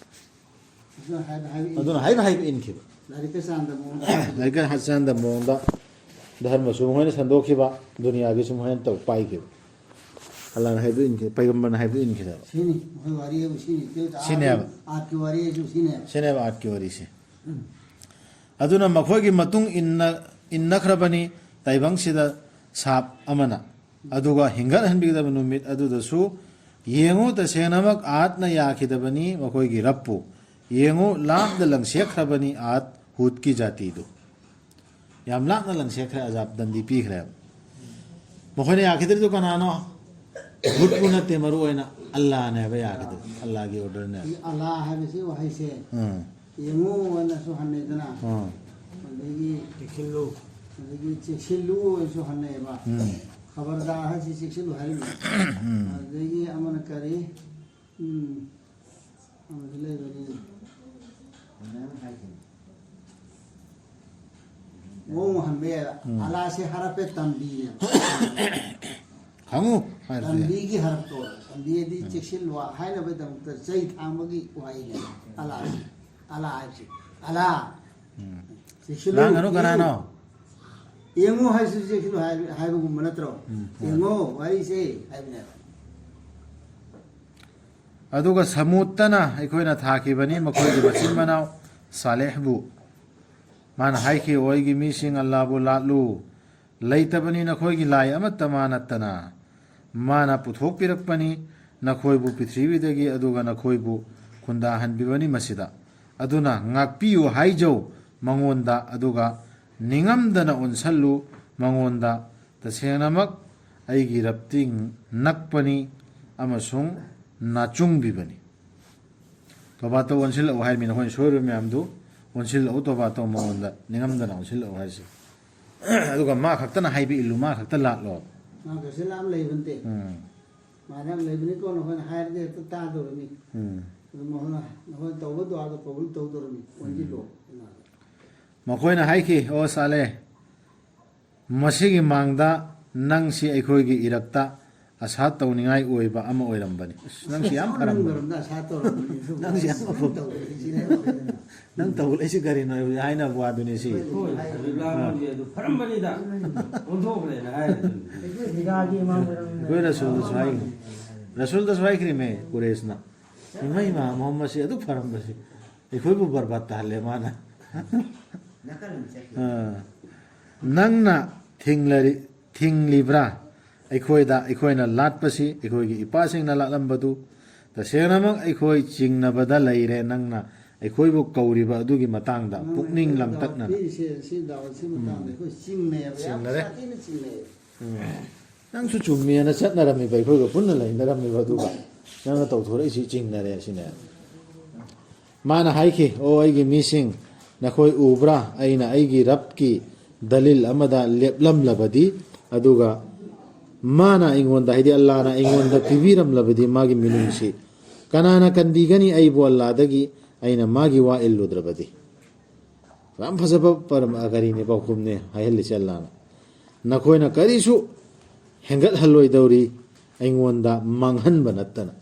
ꯑꯗꯨꯅ ꯍꯥꯏꯕ ꯍꯥꯏꯕ ꯏꯟ-, ꯑꯗꯨꯅ ꯍꯥꯏꯕ ꯍꯥꯏꯕ ꯏꯟꯈꯤꯕ꯫ ꯂꯥꯏꯔꯤꯛꯀ ꯆꯥꯟꯗ ꯃꯑꯣꯡꯗ꯫ ꯂꯥꯏꯔꯤꯛꯀ ꯆꯥꯟꯗ ꯃꯑꯣꯡꯗ ꯙꯔꯃꯁꯨ ꯃꯈꯣꯏꯅ ꯁꯟꯗꯣꯛꯈꯤꯕ, ꯗꯨꯅꯤꯌꯥꯒꯤꯁꯨ ꯃꯈꯣꯏꯅ ꯇꯧ ꯄꯥꯏꯈꯤꯕ꯫ ꯑꯜꯂꯥꯍꯅ ꯍꯥꯏꯕꯗꯨ ꯏꯟꯈꯤ, ꯄꯩꯒꯝꯕꯔꯅ ꯍꯥꯏꯕꯗꯨ ꯏꯟꯈꯤꯗꯕ꯫ ꯁꯤꯅꯤ, ꯃꯈꯣꯏ ꯋꯥꯔꯤ ꯍꯥꯏꯕꯨ ꯁꯤꯅꯤ꯫ ꯁꯤꯅꯦꯕ꯫ ꯑꯥꯠꯀꯤ ꯋꯥꯔꯤ ꯍꯥꯏꯁꯨ ꯁꯤꯅꯦꯕ꯫ ꯁꯤꯅꯦꯕ ꯑꯥꯠꯀꯤ ꯋꯥꯔꯤꯁꯦ꯫ ꯎꯝ꯫ ꯑꯗꯨꯅ ꯃꯈꯣꯏꯒꯤ ꯃꯇꯨꯡ ꯏꯟꯅ, ꯏꯟꯅꯈ꯭ꯔꯕꯅꯤ ꯇꯥꯏꯕꯪꯁꯤꯗ ꯁꯥꯞ ꯑꯃꯅ꯫ ꯑꯗꯨꯒ ꯍꯤꯡꯒꯠꯍꯟꯕꯤꯒꯗꯕ ꯅꯨꯃꯤꯠ ꯑꯗꯨꯗꯁꯨ ꯌꯦꯡꯉꯨ, ꯇꯁꯦꯡꯅꯃꯛ ꯑꯥꯠꯅ ꯌꯥꯈꯤꯗꯕꯅꯤ ꯃꯈꯣꯏꯒꯤ ꯔꯞꯄꯨ꯫ ꯌꯦꯡꯉꯨ, ꯂꯥꯞꯅ ꯂꯪꯁꯦꯛꯈ꯭ꯔꯕꯅꯤ ꯑꯥꯠ ꯍꯨꯠꯀꯤ ꯖꯥꯇꯤꯗꯨ꯫ ꯌꯥꯝ ꯂꯥꯞꯅ ꯂꯪꯁꯦꯛꯈ꯭ꯔꯦ, ꯑꯖꯥꯕ ꯗꯟꯗꯤ ꯄꯤꯈ꯭ꯔꯦꯕ꯫ ꯃꯈꯣꯏꯅ ꯌꯥꯈꯤꯗ꯭ꯔꯤꯗꯨ ꯀꯅꯥꯅꯣ? ꯍꯨꯠꯄꯨ ꯅꯠꯇꯦ, ꯃꯔꯨ ꯑꯣꯏꯅ ꯑꯜꯂꯥꯍꯅꯦꯕ ꯌꯥꯈꯤꯗ꯭ꯔꯤꯗꯨ, ꯑꯜꯂꯥꯍꯒꯤ ꯑꯣꯔꯗꯔꯅꯦꯕ꯫ ꯁꯤ ꯑꯜꯂꯥꯍ ꯍꯥꯏꯕꯁꯤ ꯋꯥꯍꯩꯁꯦ ꯎꯝ꯫ ꯌꯦꯡꯉꯨ ꯑꯅꯁꯨ ꯍꯟꯅꯩꯗꯅ, ꯎꯝ꯫ ꯑꯗꯒꯤ ꯆꯦꯛꯁꯤꯜꯂꯨ꯫ ꯑꯗꯒꯤ ꯆꯦꯛꯁꯤꯜꯂꯨ ꯑꯅꯁꯨ ꯍꯟꯅꯩꯌꯦꯕ꯫ ꯎꯝ꯫ ꯈꯕꯔꯗꯥꯔ ꯍꯥꯏꯁꯤ ꯆꯦꯛꯁꯤꯜꯂꯨ ꯍꯥꯏꯔꯤꯕꯅꯤ꯫ ꯎꯝ꯫ ꯑꯗꯒꯤ ꯑꯃꯅ ꯀꯔꯤ? ꯎꯝ꯫ ꯑꯃꯗꯤ ꯂꯩꯕꯅꯤ꯫ ꯃꯑꯣꯡ ꯍꯟꯕ ꯌꯥꯏ꯫ ꯎꯝ꯫ ꯑꯂꯥꯁꯦ ꯍꯔꯞꯄꯦ ꯇꯝꯕꯤꯅꯦꯕ꯫ ꯈꯪꯉꯨ ꯍꯥꯏꯔꯁꯨ ꯌꯥꯏ꯫ ꯇꯝꯕꯤꯒꯤ ꯍꯔꯞꯇꯣ꯫ ꯇꯝꯕꯤꯗꯤ ꯎꯝ꯫ ꯆꯦꯛꯁꯤꯜꯂꯨ ꯍꯥꯏꯅꯕꯒꯤꯗꯃꯛꯇ ꯆꯩ ꯊꯥꯡꯕꯒꯤ ꯋꯥꯍꯩꯅꯦ꯫ ꯑꯂꯥꯁꯦ꯫ ꯑꯂꯥ ꯍꯥꯏꯕꯁꯦ꯫ ꯑꯂꯥ꯫ ꯎꯝ꯫ ꯆꯦꯛꯁꯤꯜꯂꯨ꯫ ꯂꯥꯡꯒꯅꯨ ꯀꯅꯥꯅꯣ? ꯌꯦꯡꯉꯣ ꯍꯥꯏꯁꯨ ꯆꯦꯛꯁꯤꯜꯂꯨ ꯍꯥꯏ-, ꯍꯥꯏꯕꯒꯨꯝꯕ ꯅꯠꯇ꯭ꯔꯣ? ꯎꯝ, ꯍꯣꯏ꯫ ꯌꯦꯡꯉꯣ ꯋꯥꯔꯤꯁꯦ ꯍꯥꯏꯕꯅꯦꯕ꯫ ꯑꯗꯨꯒ ꯁꯃꯨꯠꯇꯅ ꯑꯩꯈꯣꯏꯅ ꯊꯥꯈꯤꯕꯅꯤ ꯃꯈꯣꯏꯒꯤ ꯃꯆꯤꯟ ꯃꯅꯥꯎ ꯁꯥꯂꯦꯍꯕꯨ꯫ ꯃꯥꯅ ꯍꯥꯏꯈꯤ, "ꯑꯣ ꯑꯩꯒꯤ ꯃꯤꯁꯤꯡ, ꯑꯜꯂꯥꯕꯨ ꯂꯥꯠꯂꯨ꯫ ꯂꯩꯇꯕꯅꯤ ꯅꯈꯣꯏꯒꯤ ꯂꯥꯏ ꯑꯃꯠꯇ ꯃꯥ ꯅꯠꯇꯅ꯫ ꯃꯥꯅ ꯄꯨꯊꯣꯛꯄꯤꯔꯛꯄꯅꯤ ꯅꯈꯣꯏꯕꯨ ꯄ꯭ꯔꯤꯊꯤꯕꯤꯗꯒꯤ, ꯑꯗꯨꯒ ꯅꯈꯣꯏꯕꯨ ꯈꯨꯟꯗꯥꯍꯟꯕꯤꯕꯅꯤ ꯃꯁꯤꯗ꯫ ꯑꯗꯨꯅ ꯉꯥꯛꯄꯤꯌꯨ ꯍꯥꯏꯖꯧ ꯃꯉꯣꯟꯗ, ꯑꯗꯨꯒ ꯅꯤꯡꯉꯝꯗꯅ ꯑꯣꯟꯁꯜꯂꯨ ꯃꯉꯣꯟꯗ꯫ ꯇꯁꯦꯡꯅꯃꯛ ꯑꯩꯒꯤ ꯔꯞꯇꯤ ꯅꯛꯄꯅꯤ ꯑꯃꯁꯨꯡ ꯅꯥꯆꯨꯡꯕꯤꯕꯅꯤ"꯫ ꯇꯣꯕꯥꯇꯣ ꯑꯣꯟꯁꯤꯜꯂꯛꯎ ꯍꯥꯏꯔꯃꯤ, ꯅꯈꯣꯏꯅ ꯁꯣꯏꯔꯣꯏ ꯃꯌꯥꯝꯗꯨ ꯑꯣꯟꯁꯤꯜꯂꯛꯎ, ꯇꯣꯕꯥꯇꯣ ꯃꯉꯣꯟꯗ ꯅꯤꯡꯉꯝꯗꯅ ꯑꯣꯟꯁꯤꯜꯂꯛꯎ ꯍꯥꯏꯁꯦ꯫ ꯑꯗꯨꯒ ꯃꯥ ꯈꯛꯇꯅ ꯍꯥꯏꯕ ꯏꯜꯂꯨ, ꯃꯥ ꯈꯛꯇ ꯂꯥꯠꯂꯣ꯫ ꯃꯥ ꯀꯩꯁꯨ ꯂꯥꯝ ꯂꯩꯕ ꯅꯠꯇꯦ꯫ ꯎꯝ꯫ ꯃꯥꯅ ꯌꯥꯝ ꯂꯩꯕꯅꯤꯀꯣ, ꯅꯈꯣꯏꯅ ꯍꯥꯏꯔꯗꯤ ꯍꯦꯛꯇ ꯇꯥꯗꯧꯔꯅꯤ꯫ ꯎꯝ꯫ ꯑꯗꯨ ꯃꯈꯣꯏꯅ ꯅꯈꯣꯏꯅ ꯇꯧꯕ ꯗꯨꯋꯥꯗꯣ ꯀꯕꯨꯜ ꯇꯧꯗꯧꯔꯅꯤ, ꯑꯣꯟꯁꯤꯜꯂꯣ꯫ ꯃꯈꯣꯏꯅ ꯍꯥꯏꯈꯤ, "ꯑꯣ ꯁꯥꯂꯦ, ꯃꯁꯤꯒꯤ ꯃꯥꯡꯗ ꯅꯪꯁꯤ ꯑꯩꯈꯣꯏꯒꯤ ꯏꯔꯛꯇ ꯑꯁꯥ ꯇꯧꯅꯤꯡꯉꯥꯏ ꯑꯣꯏꯕ ꯑꯃ ꯑꯣꯏꯔꯝꯕꯅꯤ"꯫ ꯑꯁ, ꯅꯪꯁꯤ ꯌꯥꯝ ꯐꯔꯝꯕꯅꯤ꯫ ꯃꯔꯝꯗ ꯑꯁꯥ ꯇꯧꯔꯝꯕꯅꯤ꯫ ꯅꯪꯁꯤ ꯌꯥꯝ ꯑꯐꯕ꯫ ꯇꯧꯔꯦ, ꯁꯤꯅꯦ꯫ ꯅꯪ ꯇꯧꯔꯛꯏꯁꯤ ꯀꯔꯤꯅꯣ ꯍꯥꯏꯅꯕ ꯋꯥꯗꯨꯅꯤ ꯁꯤ꯫ ꯍꯣꯏ, ꯍꯧꯖꯤꯛ ꯂꯥꯡꯕꯗꯤ ꯑꯗꯨ ꯐꯔꯝꯕꯅꯤꯗ, ꯑꯣꯟꯊꯣꯛꯈ꯭ꯔꯦꯅ ꯍꯥꯏꯔꯦ ꯑꯗꯨꯝ꯫ ꯑꯩꯈꯣꯏ ꯍꯤꯗꯥꯒꯤ ꯏꯃꯥ ꯑꯣꯏꯔꯝꯃꯦ꯫ ꯑꯩꯈꯣꯏ ꯔꯁꯨꯜꯗꯁꯨ ꯍꯥꯏꯈ꯭ꯔꯦ꯫ ꯔꯁꯨꯜꯗꯁꯨ ꯍꯥꯏꯈ꯭ꯔꯦꯃꯦ ꯀꯨꯔꯦꯁꯅ꯫ "ꯏꯃꯥ, ꯏꯃꯥ, ꯃꯨꯍꯝꯃꯗꯁꯤ ꯑꯗꯨꯛ ꯐꯔꯝꯕꯁꯤ ꯑꯩꯈꯣꯏꯕꯨ ꯕꯔꯕꯥꯗ ꯇꯥꯍꯜꯂꯦ ꯃꯥꯅ"꯫ ꯑꯥ꯫ "ꯅꯪꯅ ꯊꯤꯡꯂꯔꯤ-, ꯊꯤꯡꯂꯤꯕ꯭ꯔꯥ ꯑꯩꯈꯣꯏꯗ, ꯑꯩꯈꯣꯏꯅ ꯂꯥꯠꯄꯁꯤ, ꯑꯩꯈꯣꯏꯒꯤ ꯏꯄꯥꯁꯤꯡꯅ ꯂꯥꯠꯂꯝꯕꯗꯨ? ꯇꯁꯦꯡꯅꯃꯛ ꯑꯩꯈꯣꯏ ꯆꯤꯡꯅꯕꯗ ꯂꯩꯔꯦ, ꯅꯪꯅ ꯑꯩꯈꯣꯏꯕꯨ ꯀꯧꯔꯤꯕ ꯑꯗꯨꯒꯤ ꯃꯇꯥꯡꯗ ꯅꯪꯅ ꯄꯨꯛꯅꯤꯡ ꯑꯩꯈꯣꯏꯗ ꯂꯝꯇꯛꯅꯅ"꯫ ꯄꯤꯔꯤꯁꯦ, ꯁꯤ ꯗꯥꯎꯠꯁꯤ ꯃꯇꯥꯡꯗ ꯎꯝ꯫ ꯑꯩꯈꯣꯏ ꯆꯤꯡꯅꯩꯌꯦꯕ, ꯌꯥꯝ ꯆꯤꯡꯅꯔꯦ꯫ ꯁꯥꯊꯤꯅ ꯆꯤꯡꯅꯩꯌꯦꯕ꯫ ꯎꯝ꯫ ꯅꯪꯁꯨ ꯆꯨꯝꯃꯦꯅ ꯆꯠꯅꯔꯝꯃꯤꯕ, ꯑꯩꯈꯣꯏꯒ ꯄꯨꯟꯅ ꯂꯩꯅꯔꯝꯃꯤꯕ, ꯑꯗꯨꯒ ꯅꯪꯅ ꯇꯧꯊꯣꯔꯛꯏꯁꯤ ꯆꯤꯡꯅꯔꯦ ꯁꯤꯅꯦ꯫ ꯃꯥꯅ ꯍꯥꯏꯈꯤ, "ꯑꯣ ꯑꯩꯒꯤ ꯃꯤꯁꯤꯡ, ꯅꯈꯣꯏ ꯎꯕ꯭ꯔꯥ? ꯑꯩꯅ ꯑꯩꯒꯤ ꯔꯕꯀꯤ ꯗꯂꯤꯜ ꯑꯃꯗ ꯂꯦꯞꯂꯝꯂꯕꯗꯤ, ꯑꯗꯨꯒ ꯃꯥꯅ ꯑꯩꯉꯣꯟꯗ, ꯍꯥꯏꯗꯤ ꯑꯜꯂꯥꯅ ꯑꯩꯉꯣꯟꯗ ꯄꯤꯕꯤꯔꯝꯂꯕꯗꯤ ꯃꯥꯒꯤ ꯃꯤꯅꯨꯡꯁꯤ, ꯀꯅꯥꯅ ꯀꯟꯕꯤꯒꯅꯤ ꯑꯩꯕꯨ ꯑꯜꯂꯥꯗꯒꯤ? ꯑꯩꯅ ꯃꯥꯒꯤ ꯋꯥ ꯏꯜꯂꯨꯗ꯭ꯔꯕꯗꯤ"꯫ ꯌꯥꯝ ꯐꯖꯕ ꯄꯔꯝ-, ꯑ, ꯀꯔꯤꯅꯤ, ꯄꯥꯎꯈꯨꯝꯅꯤ ꯍꯥꯏꯍꯜꯂꯤꯁꯦ ꯑꯜꯂꯥꯅ꯫ "ꯅꯈꯣꯏꯅ ꯀꯔꯤꯁꯨ ꯍꯦꯟꯒꯠꯍꯜꯂꯣꯏꯗꯧꯔꯤ ꯑꯩꯉꯣꯟꯗ ꯃꯥꯡꯍꯟꯕ ꯅꯠꯇꯅ"꯫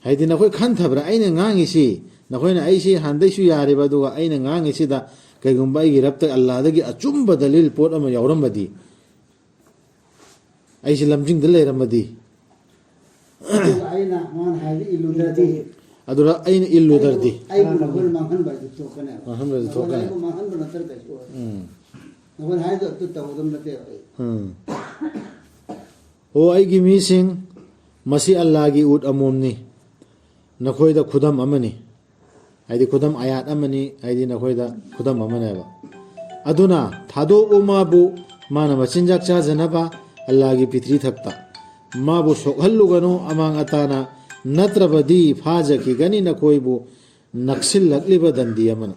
ꯍꯥꯏꯗꯤ ꯅꯈꯣꯏ ꯈꯟꯊꯕ꯭ꯔꯥ? ꯑꯩꯅ ꯉꯥꯡꯉꯤꯁꯤ, ꯅꯈꯣꯏꯅ ꯑꯩꯁꯤ ꯍꯥꯟꯗꯩꯁꯨ ꯌꯥꯔꯤꯕ, ꯑꯗꯨꯒ ꯑꯩꯅ ꯉꯥꯡꯉꯤꯁꯤꯗ ꯀꯩꯒꯨꯝꯕ ꯑꯩꯒꯤ ꯔꯕꯇ ꯑꯜꯂꯥꯗꯒꯤ ꯑꯆꯨꯝꯕ ꯗꯂꯤꯜ ꯄꯣꯠ ꯑꯃ ꯌꯥꯎꯔꯝꯃꯗꯤ, ꯑꯩꯁꯦ ꯂꯝꯖꯤꯡꯗ ꯂꯩꯔꯝꯃꯗꯤ, ꯑꯗꯨꯒ ꯑꯩꯅ ꯃꯥꯅ ꯍꯥꯏꯕꯗꯤ ꯏꯜꯂꯨꯗ꯭ꯔꯗꯤ ꯑꯗꯨꯗ ꯑꯩꯅ ꯏꯜꯂꯨꯗ꯭ꯔꯗꯤ, ꯑꯩꯕꯨ ꯅꯈꯣꯏꯅ ꯃꯥꯡꯍꯟꯕ ꯍꯥꯏꯗꯨ ꯊꯣꯛꯀꯅꯦꯕ꯫ ꯃꯥꯡꯍꯟꯕ ꯍꯥꯏꯗꯨ ꯅꯈꯣꯏꯅ ꯊꯣꯛꯀꯅꯤ꯫ ꯑꯩꯕꯨ ꯃꯥꯡꯍꯟꯕ ꯅꯠꯇ꯭ꯔ ꯀꯩꯁꯨ ꯑꯣꯏꯔꯣꯏ꯫ ꯎꯝ, ꯅꯈꯣꯏꯅ ꯍꯥꯏꯗꯣ ꯑꯗꯨ ꯇꯧꯒꯗꯕ ꯅꯠꯇꯦꯕ ꯑꯩ꯫ ꯎꯝ꯫ ꯑꯣ ꯑꯩꯒꯤ ꯃꯤꯁꯤꯡ, ꯃꯁꯤ ꯑꯜꯂꯥꯒꯤ ꯎꯠ ꯑꯃꯣꯝꯅꯤ, ꯅꯈꯣꯏꯗ ꯈꯨꯗꯝ ꯑꯃꯅꯤ꯫ ꯍꯥꯏꯗꯤ ꯈꯨꯗꯝ ꯑꯌꯥꯠ ꯑꯃꯅꯤ, ꯍꯥꯏꯗꯤ ꯅꯈꯣꯏꯗ ꯈꯨꯗꯝ ꯑꯃꯅꯦꯕ꯫ ꯑꯗꯨꯅ ꯊꯥꯗꯣꯛꯎ ꯃꯥꯕꯨ, ꯃꯥꯅ ꯃꯆꯤꯟꯖꯥꯛ ꯆꯥꯖꯅꯕ ꯑꯜꯂꯥꯒꯤ ꯄꯤꯊ꯭ꯔꯤ ꯊꯛꯇ꯫ ꯃꯥꯕꯨ ꯁꯣꯛꯍꯜꯂꯨꯒꯅꯨ ꯑꯃꯥꯡ ꯑꯇꯥꯅ, ꯅꯠꯇ꯭ꯔꯕꯗꯤ ꯐꯥꯖꯈꯤꯒꯅꯤ ꯅꯈꯣꯏꯕꯨ ꯅꯛꯁꯤꯜꯂꯛꯂꯤꯕ ꯗꯟꯗꯤ ꯑꯃꯅ꯫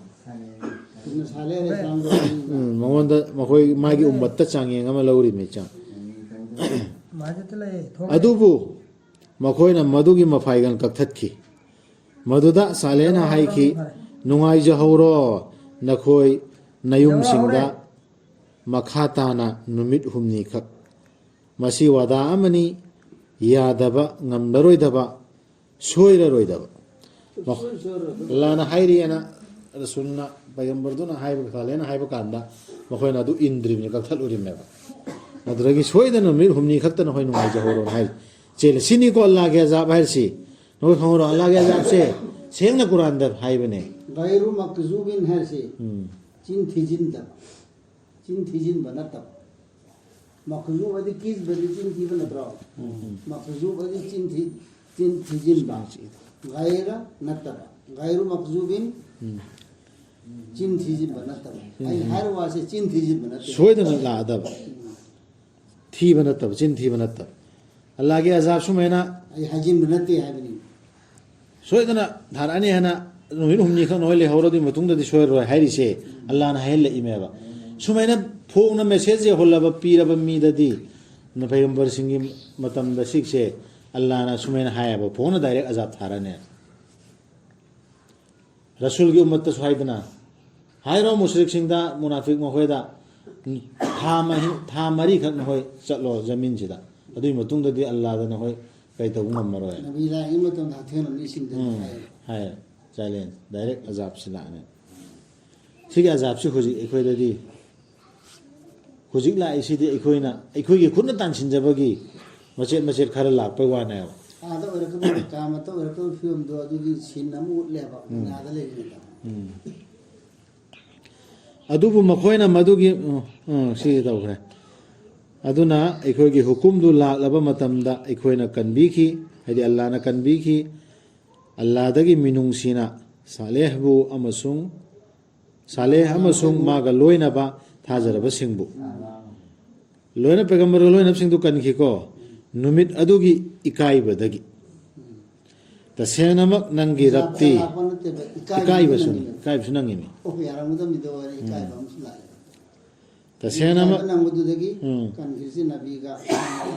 ꯑꯗꯨꯅ ꯁꯥꯂꯦ ꯑꯂꯩꯍꯤꯁꯂꯥꯝꯒ ꯎꯝ, ꯃꯉꯣꯟꯗ ꯃꯈꯣꯏ ꯃꯥꯒꯤ ꯎꯝꯃꯠꯇ ꯆꯥꯡꯌꯦꯡ ꯑꯃ ꯂꯧꯔꯤꯃꯤ ꯆꯥꯡ꯫ ꯃꯥꯁꯦ ꯂꯩ ꯊꯣꯛ ꯑꯗꯨꯕꯨ ꯃꯈꯣꯏꯅ ꯃꯗꯨꯒꯤ ꯃꯐꯥꯏꯒꯜ ꯀꯛꯊꯠꯈꯤ꯫ ꯃꯗꯨꯗ ꯁꯥꯂꯦꯍꯅ ꯍꯥꯏꯈꯤ, "ꯅꯨꯡꯉꯥꯏꯖꯍꯧꯔꯣ, ꯅꯈꯣꯏ ꯅꯌꯨꯝꯁꯤꯡꯗ ꯃꯈꯥ ꯇꯥꯅ ꯅꯨꯃꯤꯠ ꯍꯨꯝꯅꯤꯈꯛ꯫ ꯃꯁꯤ ꯋꯥꯗꯥ ꯑꯃꯅꯤ, ꯌꯥꯗꯕ, ꯉꯝꯂꯔꯣꯏꯗꯕ, ꯁꯣꯏꯔꯔꯣꯏꯗꯕ"꯫ ꯑꯜꯂꯥꯅ ꯍꯥꯏꯔꯤꯑꯅ ꯔꯁꯨꯜꯅ, ꯄꯩꯒꯝꯕꯔꯗꯨꯅ ꯍꯥꯏꯕ, ꯁꯥꯂꯦꯍꯅ ꯍꯥꯏꯕ ꯀꯥꯟꯗ ꯃꯈꯣꯏꯅ ꯑꯗꯨ ꯏꯟꯗ꯭ꯔꯤꯕꯅꯤ, ꯀꯛꯊꯠꯂꯨꯔꯤꯕꯅꯦꯕ꯫ ꯑꯗꯨꯗꯒꯤ ꯁꯣꯏꯗꯅ ꯅꯨꯃꯤꯠ ꯍꯨꯝꯅꯤ ꯈꯛꯇ ꯅꯈꯣꯏ ꯅꯨꯡꯉꯥꯏꯖꯍꯧꯔꯣꯅ ꯍꯥꯏꯔꯤ꯫ ꯆꯦꯜꯂꯦ꯫ ꯁꯤꯅꯤꯀꯣ ꯑꯜꯂꯥꯒꯤ ꯑꯖꯥꯕ ꯍꯥꯏꯔꯤꯁꯤ꯫ ꯅꯈꯣꯏ ꯈꯪꯍꯧꯔꯣ, ꯑꯜꯂꯥꯒꯤ ꯑꯖꯥꯕꯁꯦ ꯁꯦꯡꯅ ꯀꯨꯔꯥꯟꯗ ꯍꯥꯏꯕꯅꯦ꯫ ꯒꯥꯏꯔꯨ ꯃꯛꯖꯨꯕꯤꯟ ꯍꯥꯏꯔꯤꯁꯤ ꯎꯝ꯫ ꯆꯤꯟ ꯊꯤꯖꯤꯟꯗꯕ, ꯆꯤꯟ ꯊꯤꯖꯤꯟꯕ ꯅꯠꯇꯕ꯫ ꯃꯛꯖꯨꯕ ꯍꯥꯏꯗꯤ ꯀꯤꯖꯕꯗꯤ ꯆꯤꯟ ꯊꯤꯕ ꯅꯠꯇ꯭ꯔꯣ? ꯃꯛꯖꯨꯕ ꯍꯥꯏꯗꯤ ꯆꯤꯟ ꯊꯤ-, ꯆꯤꯟ ꯊꯤꯖꯤꯟꯕ꯫ ꯒꯥꯏꯔ ꯅꯠꯇꯕ꯫ ꯒꯥꯏꯔꯨ ꯃꯛꯖꯨꯕꯤꯟ, ꯆꯤꯟ ꯊꯤꯖꯤꯟꯕ ꯅꯠꯇꯕ꯫ ꯑꯩꯅ ꯍꯥꯏꯔꯤꯕ ꯋꯥꯁꯦ ꯆꯤꯟ ꯊꯤꯖꯤꯟꯕ ꯅꯠꯇꯦ꯫ ꯁꯣꯏꯗꯅ ꯂꯥꯛꯑꯗꯕ꯫ ꯊꯤꯕ ꯅꯠꯇꯕ, ꯆꯤꯟ ꯊꯤꯕ ꯅꯠꯇꯕ꯫ ꯑꯜꯂꯥꯒꯤ ꯑꯖꯥꯕ ꯁꯨꯃꯥꯏꯅ ꯑꯩ ꯍꯥꯏꯖꯤꯟꯕ ꯅꯠꯇꯦ ꯍꯥꯏꯕꯅꯤ꯫ ꯁꯣꯏꯗꯅ ꯊꯥꯔꯛꯑꯅꯤ ꯍꯥꯏꯅ ꯅꯨꯃꯤꯠ ꯍꯨꯝꯅꯤ ꯈꯛ ꯅꯈꯣꯏ ꯂꯩꯍꯧꯔ ꯑꯗꯨꯒꯤ ꯃꯇꯨꯡꯗꯗꯤ ꯁꯣꯏꯔꯔꯣꯏ ꯍꯥꯏꯔꯤꯁꯦ ꯑꯜꯂꯥꯅ ꯍꯥꯏꯍꯜꯂꯛꯏꯃꯦꯕ꯫ ꯁꯨꯃꯥꯏꯅ ꯐꯣꯡꯅ ꯃꯦꯁꯦꯖ ꯌꯧꯍꯜꯂꯕ, ꯄꯤꯔꯕ ꯃꯤꯗꯗꯤ, ꯄꯩꯒꯝꯕꯔꯁꯤꯡꯒꯤ ꯃꯇꯝꯗ ꯁꯤꯁꯦ ꯑꯜꯂꯥꯅ ꯁꯨꯃꯥꯏꯅ ꯍꯥꯏꯌꯦꯕ, ꯐꯣꯡꯅ ꯗꯥꯏꯔꯦꯛ ꯑꯖꯥꯕ ꯊꯥꯔꯅꯤ꯫ ꯔꯁꯨꯜꯒꯤ ꯎꯝꯃꯠꯇꯁꯨ ꯍꯥꯏꯗꯅ, ꯍꯥꯏꯔꯣ ꯃꯨꯁ꯭ꯔꯤꯛꯁꯤꯡꯗ, ꯃꯨꯅꯥꯐꯤꯛ ꯃꯈꯣꯏꯗ, "ꯊꯥ ꯃꯍꯤ-, ꯊꯥ ꯃꯔꯤꯈꯛ ꯅꯈꯣꯏ ꯆꯠꯂꯣ ꯖꯃꯤꯟꯁꯤꯗ, ꯑꯗꯨꯒꯤ ꯃꯇꯨꯡꯗꯗꯤ ꯑꯜꯂꯥꯗ ꯅꯈꯣꯏ ꯀꯩ ꯇꯧꯕ ꯉꯝꯃꯔꯣꯏ"꯫ ꯅꯕꯤ ꯂꯥꯛꯏꯉꯩ ꯃꯇꯝꯗ ꯍꯛꯊꯦꯡꯅꯅ ꯃꯤꯁꯤꯡꯗ ꯎꯝ, ꯍꯥꯏ꯫ ꯍꯥꯏ, ꯆꯦꯂꯦꯟꯖ, ꯗꯥꯏꯔꯦꯛ ꯑꯖꯥꯕꯁꯤ ꯂꯥꯛꯑꯅꯤ꯫ ꯁꯤꯒꯤ ꯑꯖꯥꯕꯁꯤ ꯍꯧꯖꯤꯛ ꯑꯩꯈꯣꯏꯗꯗꯤ, ꯍꯧꯖꯤꯛ ꯂꯥꯛꯏꯁꯤꯗꯤ ꯑꯩꯈꯣꯏꯅ, ꯑꯩꯈꯣꯏꯒꯤ ꯈꯨꯠꯅ ꯇꯥꯟꯁꯤꯟꯖꯕꯒꯤ ꯃꯆꯦꯠ ꯃꯆꯦꯠ ꯈꯔ ꯂꯥꯛꯄꯩ ꯋꯥꯅꯦꯕ꯫ ꯑꯥꯗ ꯑꯣꯏꯔꯛꯀꯗꯧꯔꯤ, ꯀꯥꯃꯠꯇ ꯑꯣꯏꯔꯛꯀꯗꯧꯔꯤ ꯐꯤꯕꯝꯗꯣ ꯑꯗꯨꯒꯤ ꯁꯤꯟ ꯑꯃ ꯎꯠꯂꯦꯕ, ꯎꯝ꯫ ꯗꯨꯅꯤꯌꯥꯗ ꯂꯩꯔꯤꯉꯩꯗ꯫ ꯎꯝ꯫ ꯑꯗꯨꯕꯨ ꯃꯈꯣꯏꯅ ꯃꯗꯨꯒꯤ, ꯎꯝ, ꯎꯝ, ꯁꯤ ꯇꯧꯈ꯭ꯔꯦ꯫ ꯑꯗꯨꯅ ꯑꯩꯈꯣꯏꯒꯤ ꯍꯨꯀꯨꯝꯗꯨ ꯂꯥꯛꯂꯕ ꯃꯇꯝꯗ ꯑꯩꯈꯣꯏꯅ ꯀꯟꯕꯤꯈꯤ, ꯍꯥꯏꯗꯤ ꯑꯜꯂꯥꯅ ꯀꯟꯕꯤꯈꯤ꯫ ꯑꯜꯂꯥꯗꯒꯤ ꯃꯤꯅꯨꯡꯁꯤꯅ ꯁꯥꯂꯦꯍꯕꯨ ꯑꯃꯁꯨꯡ, ꯁꯥꯂꯦꯍ ꯑꯃꯁꯨꯡ ꯃꯥꯒ ꯂꯣꯏꯅꯕ ꯊꯥꯖꯔꯕꯁꯤꯡꯕꯨ꯫ ꯂꯣꯏꯅ ꯄꯦꯒꯝꯕꯔꯒ ꯂꯣꯏꯅꯕꯁꯤꯡꯗꯨ ꯀꯟꯈꯤꯀꯣ꯫ ꯅꯨꯃꯤꯠ ꯑꯗꯨꯒꯤ ꯏꯀꯥꯏꯕꯗꯒꯤ꯫ ꯇꯁꯦꯡꯅꯃꯛ ꯅꯪꯒꯤ ꯔꯕꯇꯤ꯫ ꯂꯥꯛꯄ ꯅꯠꯇꯦꯕ, ꯏꯀꯥꯏꯕꯁꯨ ꯏꯀꯥꯏꯕꯁꯨ ꯅꯪꯉꯤ꯫ ꯏꯀꯥꯏꯕꯁꯨ ꯅꯪꯉꯤꯅꯤ꯫ ꯑꯣ, ꯌꯥꯔꯝꯒꯗꯕꯅꯤꯗꯣ ꯍꯥꯏꯅ ꯏꯀꯥꯏꯕ ꯎꯝ꯫ ꯑꯃꯁꯨ ꯂꯥꯛꯑꯦ꯫ ꯇꯁꯦꯡꯅꯃꯛ ꯏꯀꯥꯏꯕ ꯅꯪꯕꯗꯨꯗꯒꯤ ꯎꯝ꯫ ꯀꯟꯈ꯭ꯔꯤꯁꯤ ꯅꯕꯤꯒ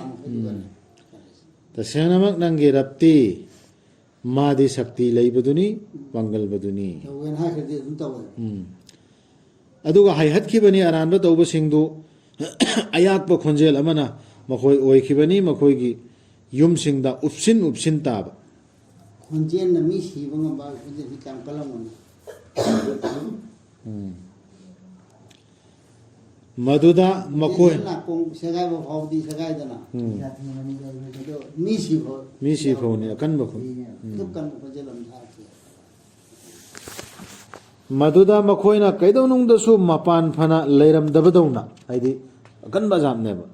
ꯃꯈꯣꯏꯗꯨꯒꯅꯤ꯫ ꯎꯝ꯫ ꯇꯁꯦꯡꯅꯃꯛ ꯅꯪꯒꯤ ꯔꯕꯇꯤ, ꯃꯥꯗꯤ ꯁꯛꯇꯤ ꯂꯩꯕꯗꯨꯅꯤ, ꯄꯥꯡꯒꯜꯕꯗꯨꯅꯤ꯫ ꯇꯧꯒꯦꯅ ꯍꯥꯏꯈ꯭ꯔꯗꯤ ꯑꯗꯨꯝ ꯇꯧꯋꯦ꯫ ꯎꯝ꯫ ꯑꯗꯨꯒ ꯍꯥꯏꯍꯠꯈꯤꯕꯅꯤ ꯑꯔꯥꯟꯕ ꯇꯧꯕꯁꯤꯡꯗꯨ, ꯑꯌꯥꯛꯄ ꯈꯣꯟꯖꯦꯜ ꯑꯃꯅ ꯃꯈꯣꯏ ꯑꯣꯏꯈꯤꯕꯅꯤ, ꯃꯈꯣꯏꯒꯤ ꯌꯨꯝꯁꯤꯡꯗ ꯎꯞꯁꯤꯟ ꯎꯞꯁꯤꯟ ꯇꯥꯕ꯫ ꯈꯣꯟꯖꯦꯜꯅ ꯃꯤ ꯁꯤꯕ ꯉꯝꯕ ꯈꯣꯟꯖꯦꯜꯗꯤ ꯀꯌꯥꯝ ꯀꯜꯂꯝꯒꯅꯤ? ꯎꯝ꯫ ꯃꯗꯨꯗ ꯃꯈꯣꯏ ꯈꯣꯟꯖꯦꯜ ꯅꯥꯀꯣꯡ ꯁꯦꯒꯥꯏꯕ ꯐꯥꯎꯗꯤ ꯁꯦꯒꯥꯏꯗꯅ꯫ ꯎꯝ꯫ ꯑꯗꯣ ꯃꯤ ꯁꯤꯕ ꯃꯤ ꯁꯤ ꯐꯥꯎꯅꯤ, ꯑꯀꯟꯕ ꯈꯨ-, ꯎꯝ꯫ ꯑꯗꯨꯛ ꯀꯟꯕ ꯈꯣꯟꯖꯦꯜ ꯑꯃ ꯊꯥꯔꯛꯈꯤ꯫ ꯃꯗꯨꯗ ꯃꯈꯣꯏꯅ ꯀꯩꯗꯧꯅꯨꯡꯗꯁꯨ ꯃꯄꯥꯟ ꯐꯅ ꯂꯩꯔꯝꯗꯕꯗꯧꯅ, ꯍꯥꯏꯗꯤ ꯑꯀꯟꯕ ꯑꯖꯥꯕꯅꯦꯕ꯫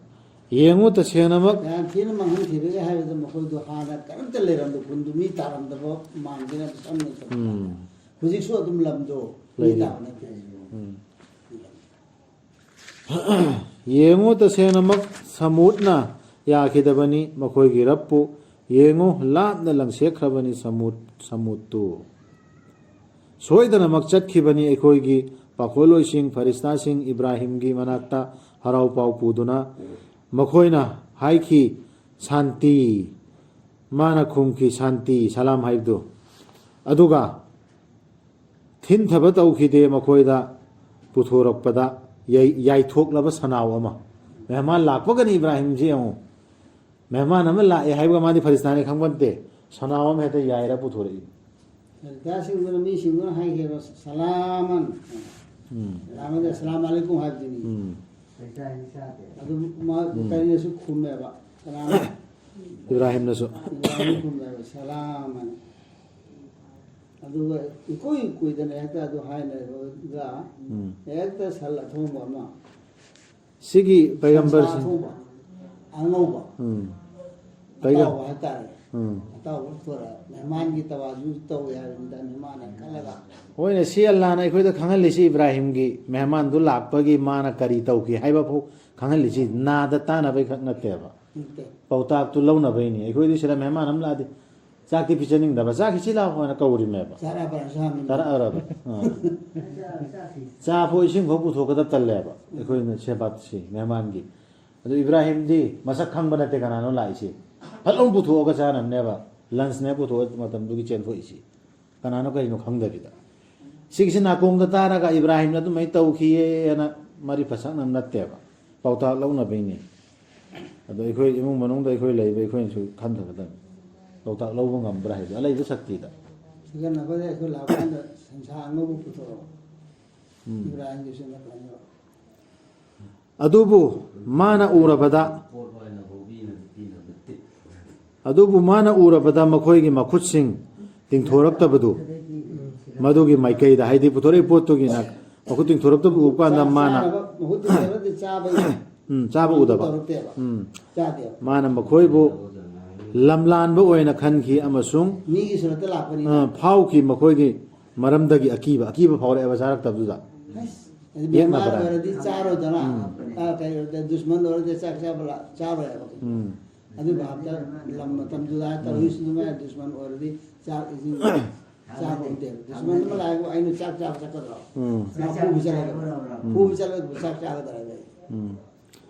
ꯌꯦꯡꯉꯨ, ꯇꯁꯦꯡꯅꯃꯛ ꯌꯥꯝ ꯊꯤꯅ ꯃꯥꯡꯍꯟꯈꯤꯕꯒꯤ ꯍꯥꯏꯕꯗ ꯃꯈꯣꯏꯗꯣ ꯍꯥꯟꯅ ꯀꯔꯤꯝꯇ ꯂꯩꯔꯝꯗ ꯈꯨꯟꯗꯨ ꯃꯤ ꯇꯥꯔꯝꯗꯕ ꯃꯥꯟꯗꯅ ꯁꯝꯅ ꯇꯧꯕ꯫ ꯎꯝ꯫ ꯍꯧꯖꯤꯛꯁꯨ ꯑꯗꯨꯝ ꯂꯝꯗꯣ ꯃꯤ ꯂꯩꯔꯤ꯫ ꯇꯥꯕ ꯅꯠꯇꯦ꯫ ꯎꯝ꯫ ꯌꯦꯡꯉꯨ, ꯇꯁꯦꯡꯅꯃꯛ ꯁꯃꯨꯗꯅ ꯌꯥꯈꯤꯗꯕꯅꯤ, ꯃꯈꯣꯏꯒꯤ ꯔꯕꯄꯨ ꯌꯦꯡꯉꯨ, ꯂꯥꯞꯅ ꯂꯪꯁꯦꯛꯈ꯭ꯔꯕꯅꯤ ꯁꯃꯨꯗ, ꯁꯃꯨꯗꯇꯨ꯫ ꯁꯣꯏꯗꯅꯃꯛ ꯆꯠꯈꯤꯕꯅꯤ ꯑꯩꯈꯣꯏꯒꯤ ꯄꯥꯈꯣꯜꯂꯣꯏꯁꯤꯡ, ꯐꯔꯤꯁꯇꯥꯁꯤꯡ ꯏꯕ꯭ꯔꯥꯍꯤꯝꯒꯤ ꯃꯅꯥꯛꯇ ꯍꯔꯥꯎ ꯄꯥꯎ ꯄꯨꯗꯨꯅ꯫ ꯃꯈꯣꯏꯅ ꯍꯥꯏꯈꯤ, "ꯁꯥꯟꯇꯤ"꯫ ꯃꯥꯅ ꯈꯨꯝꯈꯤ, "ꯁꯥꯟꯇꯤ", ꯁꯂꯥꯝ ꯍꯥꯏꯕꯗꯨ꯫ ꯑꯗꯨꯒ ꯊꯤꯟꯊꯕ ꯇꯧꯈꯤꯗꯦ ꯃꯈꯣꯏꯗ ꯄꯨꯊꯣꯔꯛꯄꯗ ꯌꯩ-, ꯌꯥꯏꯊꯣꯛꯂꯕ ꯁꯅꯥꯎ ꯑꯃ꯫ ꯃꯦꯍꯃꯥꯟ ꯂꯥꯛꯄꯒꯅꯤ ꯏꯕ꯭ꯔꯥꯍꯤꯝꯁꯤ ꯌꯦꯡꯉꯨ꯫ ꯃꯦꯍꯃꯥꯟ ꯑꯃ ꯂꯥꯛꯑꯦ ꯍꯥꯏꯕꯒ ꯃꯥꯗꯤ ꯐꯔꯤꯁꯇꯥꯅꯤ ꯈꯪꯕ ꯅꯠꯇꯦ꯫ ꯁꯅꯥꯎ ꯑꯃ ꯍꯦꯛꯇ ꯌꯥꯏꯔ ꯄꯨꯊꯣꯔꯛꯏ꯫ ꯐꯔꯤꯁꯇꯥꯁꯤꯡꯗꯨꯅ ꯃꯤꯁꯤꯡꯗꯨꯅ ꯍꯥꯏꯈꯤꯕ, "ꯁꯂꯥꯃꯟ"꯫ ꯎꯝ꯫ ꯂꯥꯛꯑꯝꯃꯗꯤ "ꯑꯁꯂꯥꯝ ꯑꯂꯩꯀꯨꯝ" ꯍꯥꯏꯕꯗꯨꯅꯤ꯫ ꯎꯝ꯫ ꯑꯗꯨ ꯃꯥ ꯎꯝ꯫ ꯀꯔꯤꯅꯁꯨ ꯈꯨꯝꯃꯦꯕ꯫ ꯀꯅꯥꯅ? ꯏꯕ꯭ꯔꯥꯍꯤꯝꯅꯁꯨ꯫ ꯏꯕ꯭ꯔꯥꯍꯤꯝ ꯈꯨꯝꯃꯦꯕ, "ꯁꯂꯥꯝ" ꯍꯥꯏꯅ꯫ ꯑꯗꯨꯒ ꯏꯀꯨꯏ ꯀꯨꯏꯗꯅ ꯍꯦꯛꯇ ꯑꯗꯨ ꯍꯥꯏꯅꯔꯒ ꯎꯝ꯫ ꯍꯦꯛꯇ ꯁꯟ ꯑꯊꯣꯡꯕ ꯑꯃ, ꯁꯤꯒꯤ ꯁꯟꯁꯥ ꯄꯩꯒꯝꯕꯔꯁꯤꯡ ꯑꯊꯣꯡꯕ, ꯑꯉꯧꯕ, ꯎꯝ꯫ ꯄꯩꯒꯝ- ꯑꯇꯥꯎꯕ ꯍꯥꯏꯇꯥꯔꯦ꯫ ꯎꯝ꯫ ꯑꯇꯥꯎꯕ ꯄꯨꯊꯣꯔꯛꯑꯦ꯫ ꯃꯦꯍꯃꯥꯟꯒꯤ ꯇꯋꯥꯖꯨ ꯇꯧꯋꯦ ꯍꯥꯏꯕꯅꯤꯗ, ꯃꯦꯍꯃꯥꯟ ꯍꯥꯏꯅ ꯈꯜꯂꯒ꯫ ꯍꯣꯏꯅꯦ, ꯁꯤ ꯑꯜꯂꯥꯍꯅ ꯑꯩꯈꯣꯏꯗ ꯈꯪꯍꯜꯂꯤꯁꯤ, ꯏꯕ꯭ꯔꯥꯍꯤꯝꯒꯤ ꯃꯦꯍꯃꯥꯟꯗꯨ ꯂꯥꯛꯄꯒꯤ ꯃꯥꯅ ꯀꯔꯤ ꯇꯧꯈꯤ ꯍꯥꯏꯕ ꯐꯥꯎ ꯈꯪꯍꯜꯂꯤꯁꯤ ꯅꯥꯗ ꯇꯥꯅꯕꯩ ꯈꯛ ꯅꯠꯇꯦꯕ꯫ ꯅꯠꯇꯦ꯫ ꯄꯥꯎꯇꯥꯛꯇꯨ ꯂꯧꯅꯕꯩꯅꯤ꯫ ꯑꯩꯈꯣꯏꯗꯤ ꯁꯤꯗ ꯃꯦꯍꯃꯥꯟ ꯑꯃ ꯂꯥꯛꯑꯗꯤ ꯆꯥꯛꯇꯤ ꯄꯤꯖꯅꯤꯡꯗꯕ, "ꯆꯥꯛ ꯈꯤꯁꯤ ꯂꯥꯛꯑꯣ" ꯍꯥꯏꯅ ꯀꯧꯔꯤꯃꯦꯕ꯫ ꯆꯥꯔꯛꯑꯕ꯭ꯔꯥ ꯏꯟꯁꯥꯡ? ꯆꯥꯔꯛꯑꯔꯕ꯫ ꯑꯥ꯫ ꯆꯥ ꯐꯥꯎ ꯏꯁꯤꯡ ꯐꯥꯎ ꯄꯨꯊꯣꯛꯀꯗꯕ ꯇꯜꯂꯦꯕ ꯑꯩꯈꯣꯏꯅ ꯁꯦꯕꯥꯁꯤ ꯃꯦꯍꯃꯥꯟꯒꯤ꯫ ꯑꯗꯨ ꯏꯕ꯭ꯔꯥꯍꯤꯝꯗꯤ ꯃꯁꯛ ꯈꯪꯕ ꯅꯠꯇꯦ ꯀꯅꯥꯅꯣ ꯂꯥꯛꯏꯁꯤ꯫ ꯐꯠ ꯂꯥꯎꯅ ꯄꯨꯊꯣꯛꯑꯒ ꯆꯥꯅꯕꯅꯦꯕ꯫ ꯂꯟꯁꯅꯦ ꯄꯨꯊꯣꯛꯑ ꯃꯇꯝꯗꯨꯒꯤ ꯆꯦꯟꯊꯣꯛꯏꯁꯤ꯫ ꯀꯅꯥꯅꯣ ꯀꯔꯤꯅꯣ ꯈꯪꯗꯕꯤꯗ꯫ ꯁꯤꯒꯤꯁꯤ ꯅꯥꯀꯣꯡꯗ ꯇꯥꯔꯒ ꯏꯕ꯭ꯔꯥꯍꯤꯝꯅ ꯑꯗꯨꯃꯥꯏꯅ ꯇꯧꯈꯤꯌꯦꯅ ꯃꯔꯤ ꯐꯁꯛꯅꯕ ꯅꯠꯇꯦꯕ꯫ ꯄꯥꯎꯇꯥꯛ ꯂꯧꯅꯕꯩꯅꯤ꯫ ꯑꯗꯣ ꯑꯩꯈꯣꯏ ꯏꯃꯨꯡ ꯃꯅꯨꯡꯗ ꯑꯩꯈꯣꯏ ꯂꯩꯕ ꯑꯩꯈꯣꯏꯅꯁꯨ ꯈꯟꯊꯒꯗꯕꯅꯤ꯫ ꯄꯥꯎꯇꯥꯛ ꯂꯧꯕ ꯉꯝꯕ꯭ꯔꯥ ꯍꯥꯏꯕꯗꯣ ꯑꯂꯩꯕ ꯁꯛꯇꯤꯗ꯫ ꯁꯤꯒꯟꯅꯕꯗ ꯑꯩꯈꯣꯏ ꯂꯥꯛꯄ ꯀꯥꯟꯗ ꯁꯟꯁꯥ ꯑꯉꯧꯕ ꯄꯨꯊꯣꯔꯛꯑꯣ꯫ ꯎꯝ꯫ ꯏꯕ꯭ꯔꯥꯍꯤꯝꯒꯤꯁꯨ ꯅꯠꯇ꯭ꯔꯒ꯫ ꯑꯗꯨꯕꯨ ꯃꯥꯅ ꯎꯔꯕꯗ, ꯑꯗꯨꯕꯨ ꯃꯥꯅ ꯎꯔꯕꯗ ꯃꯈꯣꯏꯒꯤ ꯃꯈꯨꯠꯁꯤꯡ ꯇꯤꯡꯊꯣꯔꯛꯇꯕꯗꯨ, ꯃꯗꯨꯒꯤ ꯃꯥꯏꯀꯩꯗ, ꯍꯥꯏꯗꯤ ꯄꯨꯊꯣꯔꯛꯏ ꯄꯣꯠꯇꯨꯒꯤꯅ ꯃꯈꯨꯠ ꯇꯤꯡꯊꯣꯔꯛꯇꯕ ꯎꯕ ꯀꯥꯟꯗ ꯃꯥꯅ ꯆꯥꯅꯕ ꯃꯍꯨꯠ ꯇꯤꯡꯊꯣꯔꯛꯇꯦ, ꯆꯥꯕꯒꯤ ꯎꯝ, ꯆꯥꯕ ꯎꯗꯕ꯫ ꯇꯧꯔꯛꯇꯦꯕ꯫ ꯎꯝ꯫ ꯆꯥꯗꯦꯕ꯫ ꯃꯥꯅ ꯃꯈꯣꯏꯕꯨ ꯂꯝꯂꯥꯟꯕ ꯑꯣꯏꯅ ꯈꯟꯈꯤ ꯑꯃꯁꯨꯡ, ꯃꯤꯒꯤ ꯁꯨꯔꯠꯇ ꯂꯥꯛꯄꯅꯤꯅ꯫ ꯑ, ꯐꯥꯎꯈꯤ ꯃꯈꯣꯏꯒꯤ ꯃꯔꯝꯗꯒꯤ ꯑꯀꯤꯕ, ꯑꯀꯤꯕ ꯐꯥꯎꯔꯛꯑꯦꯕ ꯆꯥꯔꯛꯇꯕꯗꯨꯗ꯫ ꯑꯁ, ꯑꯗꯨ ꯌꯦꯠꯅꯕ꯭ꯔꯥ? ꯃꯦꯟꯃꯥꯔ ꯑꯣꯏꯔꯗꯤ ꯆꯥꯔꯣꯏꯗꯅ꯫ ꯎꯝ꯫ ꯑ, ꯀꯩ ꯑꯣꯏꯔꯗꯤ ꯗꯨꯁꯃꯟ ꯑꯣꯏꯔꯗꯤ ꯆꯥꯛ ꯆꯥꯕ ꯂꯥ-, ꯆꯥꯔꯣꯏ ꯍꯥꯏꯕ꯫ ꯎꯝ꯫ ꯑꯗꯨ ꯚꯥꯞꯇ ꯂꯝ ꯃꯇꯝꯗꯨꯗ ꯍꯥꯏ ꯇꯧꯔꯤꯁꯤꯅ ꯃꯥꯏ ꯗꯨꯁꯃꯟ ꯑꯣꯏꯔꯗꯤ ꯆꯥꯛ ꯏꯁꯤꯡ ꯆꯥꯕ ꯎꯗꯦ꯫ ꯗꯨꯁꯃꯟ ꯑꯃ ꯂꯥꯛꯑꯦꯕꯨ ꯑꯩꯅ ꯆꯥꯛ ꯆꯥꯕ ꯆꯠꯀꯗ꯭ꯔꯣ? ꯎꯝ꯫ ꯃꯥ ꯐꯨꯕ ꯆꯠꯂꯒ, ꯎꯝ꯫ ꯐꯨꯕ ꯆꯠꯂꯒ ꯆꯥꯛ ꯆꯥꯒꯗ꯭ꯔꯥ ꯍꯥꯏꯕ ꯑꯩ꯫ ꯎꯝ꯫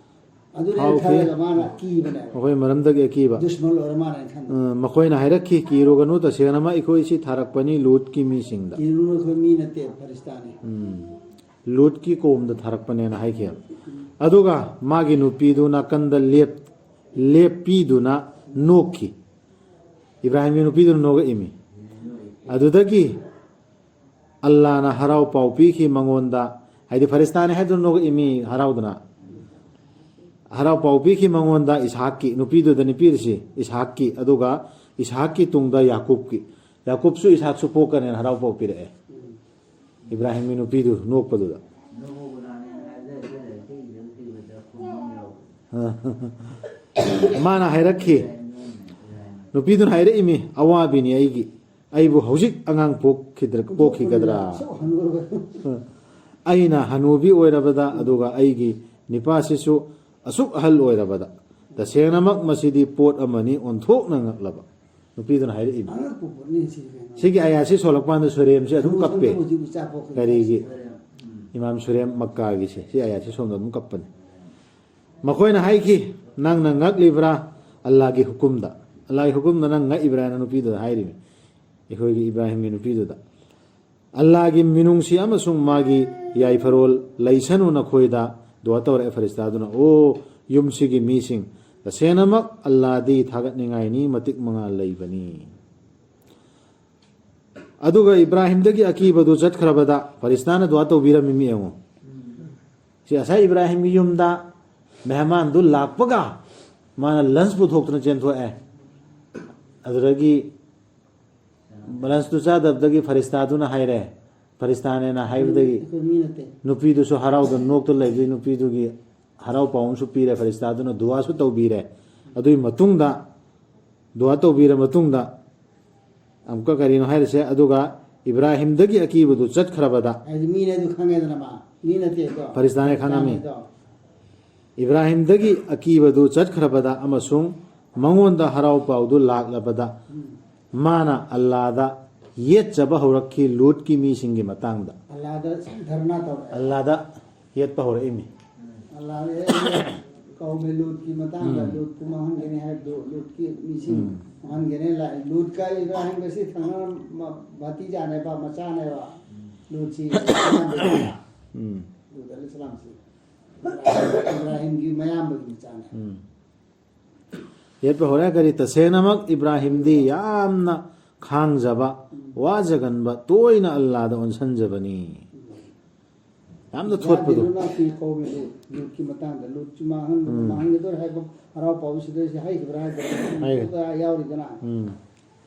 ꯑꯗꯨꯅ ꯑꯩꯅ ꯐꯥꯎꯈꯤ꯫ ꯈꯜꯂꯒ ꯃꯥꯅ ꯀꯤꯕꯅꯦꯕ꯫ ꯃꯈꯣꯏ ꯃꯔꯝꯗꯒꯤ ꯑꯀꯤꯕ꯫ ꯗꯨꯁꯃꯟ ꯑꯣꯏꯔ ꯃꯥꯅ ꯑꯩꯅ ꯈꯟꯕ꯫ ꯎꯝ, ꯃꯈꯣꯏꯅ ꯍꯥꯏꯔꯛꯈꯤ, "ꯀꯤꯔꯨꯒꯅꯨ, ꯇꯁꯦꯡꯅꯃꯛ ꯑꯩꯈꯣꯏ ꯁꯤ ꯊꯥꯔꯛꯄꯅꯤ ꯂꯨꯠꯀꯤ ꯃꯤꯁꯤꯡꯗ"꯫ ꯀꯤꯔꯨꯅꯨ, ꯑꯩꯈꯣꯏ ꯃꯤ ꯅꯠꯇꯦ, ꯐꯔꯤꯁꯇꯥꯅꯤ꯫ ꯎꯝ꯫ ꯂꯨꯠꯀꯤ ꯀꯣꯝꯗ ꯊꯥꯔꯛꯄꯅꯦꯅ ꯍꯥꯏꯈꯤꯕ꯫ ꯑꯗꯨꯒ ꯃꯥꯒꯤ ꯅꯨꯄꯤꯗꯨ ꯅꯥꯀꯟꯗ ꯂꯦꯞ-, ꯂꯦꯞꯄꯤꯗꯨꯅ ꯅꯣꯛꯈꯤ꯫ ꯏꯕ꯭ꯔꯥꯍꯤꯝꯒꯤ ꯅꯨꯄꯤꯗꯨꯅ ꯅꯣꯛꯂꯛꯏꯃꯤ꯫ ꯑꯗꯨꯗꯒꯤ ꯑꯜꯂꯥꯅ ꯍꯔꯥꯎ ꯄꯥꯎ ꯄꯤꯈꯤ ꯃꯉꯣꯟꯗ, ꯍꯥꯏꯗꯤ ꯐꯔꯤꯁꯇꯥꯅꯤ ꯍꯥꯏꯗꯨꯅ ꯅꯣꯛꯏ ꯃꯤ ꯍꯔꯥꯎꯗꯅ꯫ ꯍꯔꯥꯎ ꯄꯥꯎ ꯄꯤꯈꯤ ꯃꯉꯣꯟꯗ ꯏꯁꯍꯥꯛꯀꯤ, ꯅꯨꯄꯤꯗꯨꯗꯅꯤ ꯄꯤꯔꯤꯁꯤ, ꯏꯁꯍꯥꯛꯀꯤ, ꯑꯗꯨꯒ ꯏꯁꯍꯥꯛꯀꯤ ꯇꯨꯡꯗ ꯌꯥꯀꯨꯕꯀꯤ꯫ ꯌꯥꯀꯨꯕꯁꯨ ꯏꯁꯍꯥꯛꯁꯨ ꯄꯣꯛꯀꯅꯦꯅ ꯍꯔꯥꯎ ꯄꯥꯎ ꯄꯤꯔꯛꯑꯦ꯫ ꯏꯕ꯭ꯔꯥꯍꯤꯝꯒꯤ ꯅꯨꯄꯤꯗꯨ ꯅꯣꯛꯄꯗꯨꯗ꯫ ꯃꯥꯅ ꯍꯥꯏꯔꯛꯈꯤ, ꯅꯨꯄꯤꯗꯨꯅ ꯍꯥꯏꯔꯛꯏꯃꯤ, "ꯑꯋꯥꯕꯤꯅꯤ ꯑꯩꯒꯤ, ꯑꯩꯕꯨ ꯍꯧꯖꯤꯛ ꯑꯉꯥꯡ ꯄꯣꯛꯈꯤꯗ꯭ꯔ-, ꯄꯣꯛꯈꯤꯒꯗ꯭ꯔꯥ? ꯑꯩꯅ ꯍꯅꯨꯕꯤ ꯑꯣꯏꯔꯕꯗ, ꯑꯗꯨꯒ ꯑꯩꯒꯤ ꯅꯤꯄꯥꯁꯤꯁꯨ ꯑꯁꯨꯛ ꯑꯍꯜ ꯑꯣꯏꯔꯕꯗ, ꯇꯁꯦꯡꯅꯃꯛ ꯃꯁꯤꯗꯤ ꯄꯣꯠ ꯑꯃꯅꯤ ꯑꯣꯟꯊꯣꯛꯅ ꯉꯛꯂꯕ"꯫ ꯅꯨꯄꯤꯗꯨꯅ ꯍꯥꯏꯔꯛꯏꯅꯤ꯫ ꯑꯉꯛꯄ ꯄꯣꯠꯅꯤ ꯁꯤ ꯀꯩꯅꯣ꯫ ꯁꯤꯒꯤ ꯑꯌꯥꯠꯁꯤ ꯁꯣꯜꯂꯛꯄ ꯀꯥꯟꯗ ꯁꯨꯔꯦꯝꯁꯦ ꯑꯗꯨꯝ ꯀꯞꯄꯦ꯫ ꯍꯧꯖꯤꯛ ꯏꯆꯥ ꯄꯣꯛꯈ꯭ꯔꯦ꯫ ꯀꯔꯤꯒꯤ? ꯏꯃꯥꯝ ꯁꯨꯔꯦꯝ ꯃꯛꯀꯥꯒꯤꯁꯦ, ꯁꯤ ꯑꯌꯥꯠꯁꯤ ꯁꯣꯝꯗ ꯑꯗꯨꯝ ꯀꯞꯄꯅꯤ꯫ ꯃꯈꯣꯏꯅ ꯍꯥꯏꯈꯤ, "ꯅꯪꯅ ꯉꯛꯂꯤꯕ꯭ꯔꯥ ꯑꯜꯂꯥꯒꯤ ꯍꯨꯀꯨꯝꯗ? ꯑꯜꯂꯥꯒꯤ ꯍꯨꯀꯨꯝꯗ ꯅꯪ ꯉꯛꯏꯕ꯭ꯔꯥ?" ꯍꯥꯏꯅ ꯅꯨꯄꯤꯗꯨꯗ ꯍꯥꯏꯔꯤꯕꯅꯤ, ꯑꯩꯈꯣꯏꯒꯤ ꯏꯕ꯭ꯔꯥꯍꯤꯝꯒꯤ ꯅꯨꯄꯤꯗꯨꯗ꯫ "ꯑꯜꯂꯥꯒꯤ ꯃꯤꯅꯨꯡꯁꯤ ꯑꯃꯁꯨꯡ ꯃꯥꯒꯤ ꯌꯥꯏꯐꯔꯣꯜ ꯂꯩꯁꯅꯨ ꯅꯈꯣꯏꯗ" ꯗꯨꯋꯥ ꯇꯧꯔꯛꯑꯦ ꯐꯔꯤꯁꯇꯥꯗꯨꯅ, "ꯑꯣ ꯌꯨꯝꯁꯤꯒꯤ ꯃꯤꯁꯤꯡ, ꯇꯁꯦꯡꯅꯃꯛ ꯑꯜꯂꯥꯗꯤ ꯊꯥꯒꯠꯅꯤꯡꯉꯥꯏꯅꯤ, ꯃꯇꯤꯛ ꯃꯉꯥ ꯂꯩꯕꯅꯤ"꯫ ꯑꯗꯨꯒ ꯏꯕ꯭ꯔꯥꯍꯤꯝꯗꯒꯤ ꯑꯀꯤꯕꯗꯨ ꯆꯠꯈ꯭ꯔꯕꯗ ꯐꯔꯤꯁꯇꯥꯅ ꯗꯨꯋꯥ ꯇꯧꯕꯤꯔꯝꯃꯤ ꯃꯤ ꯌꯦꯡꯉꯨ꯫ ꯁꯤ ꯉꯁꯥꯏ ꯏꯕ꯭ꯔꯥꯍꯤꯝꯒꯤ ꯌꯨꯝꯗ ꯃꯦꯍꯃꯥꯟꯗꯨ ꯂꯥꯛꯄꯒ ꯃꯥꯅ ꯂꯟꯁ ꯄꯨꯊꯣꯛꯇꯨꯅ ꯆꯦꯟꯊꯣꯛꯑꯦ꯫ ꯑꯗꯨꯗꯒꯤ ꯂꯟꯁꯇꯨ ꯆꯥꯗꯕꯗꯒꯤ ꯐꯔꯤꯁꯇꯥꯗꯨꯅ ꯍꯥꯏꯔꯦ, ꯐꯔꯤꯁꯇꯥꯅꯦꯅ ꯍꯥꯏꯕꯗꯒꯤ ꯑꯩꯈꯣꯏ ꯃꯤ ꯅꯠꯇꯦ꯫ ꯅꯨꯄꯤꯗꯨꯁꯨ ꯍꯔꯥꯎꯗꯅ ꯅꯣꯛꯇ ꯂꯩꯕꯗꯒꯤ ꯅꯨꯄꯤꯗꯨꯒꯤ ꯍꯔꯥꯎ ꯄꯥꯎ ꯑꯃꯁꯨ ꯄꯤꯔꯦ, ꯐꯔꯤꯁꯇꯥꯗꯨꯅ ꯗꯨꯋꯥꯁꯨ ꯇꯧꯕꯤꯔꯦ꯫ ꯑꯗꯨꯒꯤ ꯃꯇꯨꯡꯗ, ꯗꯨꯋꯥ ꯇꯧꯕꯤꯔ ꯃꯇꯨꯡꯗ, ꯑꯃꯨꯛꯀ ꯀꯔꯤꯅꯣ ꯍꯥꯏꯔꯤꯁꯦ, ꯑꯗꯨꯒ ꯏꯕ꯭ꯔꯥꯍꯤꯝꯗꯒꯤ ꯑꯀꯤꯕꯗꯨ ꯆꯠꯈ꯭ꯔꯕꯗ, ꯍꯥꯏꯗꯤ ꯃꯤꯅꯦ ꯑꯗꯨ ꯈꯪꯉꯦꯗꯅ ꯃꯥ꯫ ꯃꯤ ꯅꯠꯇꯦ ꯑꯗꯣ꯫ ꯐꯔꯤꯁꯇꯥꯅꯦ ꯈꯪꯉꯝꯃꯤ꯫ ꯐꯔꯤꯁꯇꯥꯅꯦ ꯑꯗꯣ꯫ ꯏꯕ꯭ꯔꯥꯍꯤꯝꯗꯒꯤ ꯑꯀꯤꯕꯗꯨ ꯆꯠꯈ꯭ꯔꯕꯗ ꯑꯃꯁꯨꯡ ꯃꯉꯣꯟꯗ ꯍꯔꯥꯎ ꯄꯥꯎꯗꯨ ꯂꯥꯛꯂꯕꯗ, ꯎꯝ꯫ ꯃꯥꯅ ꯑꯜꯂꯥꯗ ꯌꯦꯠꯆꯕ ꯍꯧꯔꯛꯈꯤ ꯂꯨꯠꯀꯤ ꯃꯤꯁꯤꯡꯒꯤ ꯃꯇꯥꯡꯗ꯫ ꯑꯜꯂꯥꯗ ꯙꯔꯅꯥ ꯇꯧꯔꯦ꯫ ꯑꯜꯂꯥꯗ ꯌꯦꯠꯄ ꯍꯧꯔꯛꯏꯃꯤ꯫ ꯑꯜꯂꯥꯗ ꯀꯧꯃꯦ ꯂꯨꯠꯀꯤ ꯃꯇꯥꯡꯗ, ꯎꯝ꯫ ꯂꯨꯠꯄꯨ ꯃꯥꯡꯍꯟꯒꯅꯤ ꯍꯥꯏꯕꯗꯨ, ꯂꯨꯠꯀꯤ ꯃꯤꯁꯤꯡ ꯎꯝ꯫ ꯃꯥꯡꯍꯟꯒꯅꯤ ꯂꯥꯛꯑꯦ꯫ ꯂꯨꯠꯀ ꯏꯕ꯭ꯔꯥꯍꯤꯝꯒꯁꯤ ꯊꯪꯅꯅ ꯃ-, ꯚꯇꯤꯖꯥꯅꯦꯕ, ꯃꯆꯥꯅꯦꯕ꯫ ꯂꯨꯠꯁꯤ ꯎꯝ꯫ ꯂꯨꯠ ꯑꯂꯩꯍꯤꯁꯁꯂꯥꯝꯁꯤ꯫ ꯏꯕ꯭ꯔꯥꯍꯤꯝꯒꯤ ꯃꯌꯥꯝꯕꯒꯤ ꯃꯆꯥꯅꯦ꯫ ꯎꯝ꯫ ꯌꯦꯠꯄ ꯍꯧꯔꯦ꯫ ꯀꯔꯤ, ꯇꯁꯦꯡꯅꯃꯛ ꯏꯕ꯭ꯔꯥꯍꯤꯝꯗꯤ ꯌꯥꯝꯅ ꯈꯥꯡꯖꯕ, ꯋꯥꯖꯒꯟꯕ, ꯇꯣꯏꯅ ꯑꯜꯂꯥꯗ ꯑꯣꯟꯁꯟꯖꯕꯅꯤ꯫ ꯌꯥꯝꯅ ꯊꯣꯠꯄꯗꯣ꯫ ꯌꯥꯗꯦ, ꯂꯨꯠꯀꯤ ꯀꯧꯕꯗꯨ, ꯂꯨꯠꯀꯤ ꯃꯇꯥꯡꯗ, ꯂꯨꯠꯁꯤ ꯃꯥꯡꯍꯟ-, ꯎꯝ꯫ ꯃꯥꯡꯍꯟꯒꯗꯧꯔꯦ ꯍꯥꯏꯕ ꯍꯔꯥꯎ ꯄꯥꯎꯁꯤꯗ ꯁꯤ ꯍꯩꯈꯤꯕ꯭ꯔꯥ ꯍꯥꯏꯗꯕ꯭ꯔꯥ? ꯍꯩꯈ꯭ꯔꯦ꯫ ꯌꯥꯎꯔꯤꯗꯅ꯫ ꯎꯝ꯫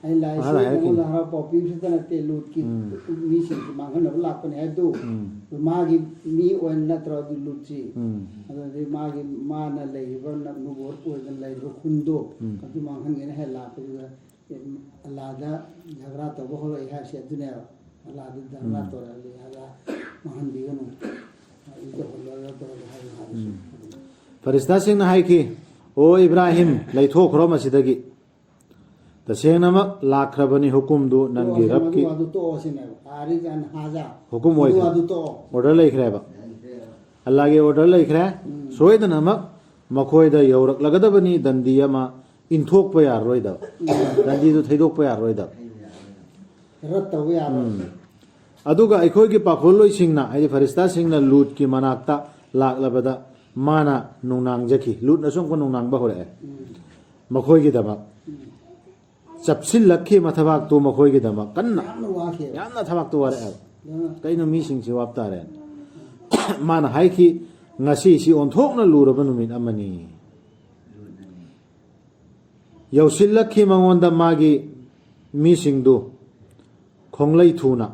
ꯑꯩ ꯂꯥꯏꯁꯤ ꯃꯈꯥꯗ ꯍꯥꯏꯔꯛꯈꯤꯅꯤ꯫ ꯅꯉꯣꯟꯗ ꯍꯔꯥꯎ ꯄꯥꯎ ꯄꯤꯕꯁꯤꯗ ꯅꯠꯇꯦ, ꯂꯨꯠꯀꯤ ꯎꯝ꯫ ꯃꯤꯁꯤꯡꯁꯤ ꯃꯥꯡꯍꯟꯅꯕ ꯂꯥꯛꯄꯅꯤ ꯍꯥꯏꯕꯗꯨ꯫ ꯎꯝ꯫ ꯑꯗꯨ ꯃꯥꯒꯤ ꯃꯤ ꯑꯣꯏꯅ ꯅꯠꯇ꯭ꯔꯣ ꯑꯗꯨ ꯂꯨꯠꯁꯤ? ꯎꯝ꯫ ꯑꯗꯨꯗꯤ ꯃꯥꯒꯤ, ꯃꯥꯅ ꯂꯩꯔꯤꯕ ꯅ-, ꯅꯨꯕꯣꯠ ꯑꯣꯏꯗꯅ ꯂꯩꯔꯤꯕ ꯈꯨꯟꯗꯣ, ꯎꯝ꯫ ꯑꯗꯨ ꯃꯥꯡꯍꯟꯒꯦꯅ ꯍꯦꯛ ꯂꯥꯛꯄꯗꯨꯗ, ꯑꯜꯂꯥꯗ ꯖꯒꯔꯥ ꯇꯧꯕ ꯍꯧꯔꯛꯏ ꯍꯥꯏꯕꯁꯦ ꯑꯗꯨꯅꯦꯕ꯫ ꯑꯜꯂꯥꯗ ꯖꯒꯔꯥ ꯎꯝ꯫ ꯇꯧꯔꯛꯑꯗꯤ ꯑꯜꯂꯥ ꯃꯥꯡꯍꯟꯕꯤꯒꯅꯨ꯫ ꯑꯩ ꯇꯧꯍꯜꯂꯔꯣꯏ, ꯇꯧꯔꯒ ꯍꯥꯏꯌꯨ ꯍꯥꯏꯕꯁꯦ꯫ ꯎꯝ꯫ ꯐꯔꯤꯁꯇꯥꯁꯤꯡꯅ ꯍꯥꯏꯈꯤ, "ꯑꯣ ꯏꯕ꯭ꯔꯥꯍꯤꯝ, ꯂꯩꯊꯣꯛꯈ꯭ꯔꯣ ꯃꯁꯤꯗꯒꯤ꯫ ꯇꯁꯦꯡꯅꯃꯛ ꯂꯥꯛꯈ꯭ꯔꯕꯅꯤ ꯍꯨꯀꯨꯝꯗꯨ ꯅꯪꯒꯤ ꯇꯣꯛꯑꯣ, ꯔꯕꯀꯤ" ꯃꯗꯨ ꯑꯗꯨ ꯇꯣꯛꯑꯣ ꯁꯤꯅꯦꯕ꯫ ꯑꯥꯔꯤꯖ ꯑꯟ ꯍꯥꯖꯥ꯫ ꯍꯨꯀꯨꯝ ꯃꯗꯨ ꯑꯣꯏꯈ꯭ꯔꯦ꯫ ꯑꯗꯨ ꯇꯣꯛꯑꯣ꯫ ꯑꯣꯔꯗꯔ ꯂꯩꯈ꯭ꯔꯦꯕ꯫ ꯑꯜꯂꯥꯒꯤ ꯑꯣꯔꯗꯔ ꯂꯩꯈ꯭ꯔꯦ꯫ ꯎꯝ꯫ ꯁꯣꯏꯗꯅꯃꯛ ꯃꯈꯣꯏꯗ ꯌꯧꯔꯛꯂꯒꯗꯕꯅꯤ ꯗꯟꯗꯤ ꯑꯃ, ꯏꯟꯊꯣꯛꯄ ꯌꯥꯔꯔꯣꯏꯗꯕ꯫ ꯗꯟꯗꯤꯗꯨ ꯊꯩꯗꯣꯛꯄ ꯌꯥꯔꯔꯣꯏꯗꯕ꯫ ꯔꯠ ꯇꯧꯕ ꯌꯥꯔꯣꯏ꯫ ꯎꯝ꯫ ꯑꯗꯨꯒ ꯑꯩꯈꯣꯏꯒꯤ ꯄꯥꯈꯣꯜꯂꯣꯏꯁꯤꯡꯅ, ꯍꯥꯏꯗꯤ ꯐꯔꯤꯁꯇꯥꯁꯤꯡꯅ ꯂꯨꯠꯀꯤ ꯃꯅꯥꯛꯇ ꯂꯥꯛꯂꯕꯗ ꯃꯥꯅ ꯅꯨꯡꯅꯥꯡꯖꯈꯤ꯫ ꯂꯨꯠꯅꯁꯨ ꯑꯃꯨꯛꯀ ꯅꯨꯡꯅꯥꯡꯕ ꯍꯧꯔꯛꯑꯦ꯫ ꯎꯝ꯫ ꯃꯈꯣꯏꯒꯤꯗꯃꯛ꯫ ꯎꯝ꯫ ꯆꯞꯁꯤꯜꯂꯛꯈꯤ ꯃꯊꯕꯥꯛꯇꯨ ꯃꯈꯣꯏꯒꯤꯗꯃꯛ꯫ ꯀꯟꯅ꯫ ꯌꯥꯝꯅ ꯋꯥꯈꯤꯕ꯫ ꯌꯥꯝꯅ ꯊꯕꯥꯛꯇꯨ ꯋꯥꯔꯛꯑꯦꯕ꯫ ꯑꯗꯨꯅ ꯀꯩꯅꯣ ꯃꯤꯁꯤꯡꯁꯤ ꯋꯥꯞꯇꯥꯔꯦ꯫ ꯃꯥꯅ ꯍꯥꯏꯈꯤ, "ꯉꯁꯤꯁꯤ ꯑꯣꯟꯊꯣꯛꯅ ꯂꯨꯔꯕ ꯅꯨꯃꯤꯠ ꯑꯃꯅꯤ"꯫ ꯌꯧꯁꯤꯜꯂꯛꯈꯤ ꯃꯉꯣꯟꯗ ꯃꯥꯒꯤ ꯃꯤꯁꯤꯡꯗꯨ ꯈꯣꯡꯂꯩ ꯊꯨꯅ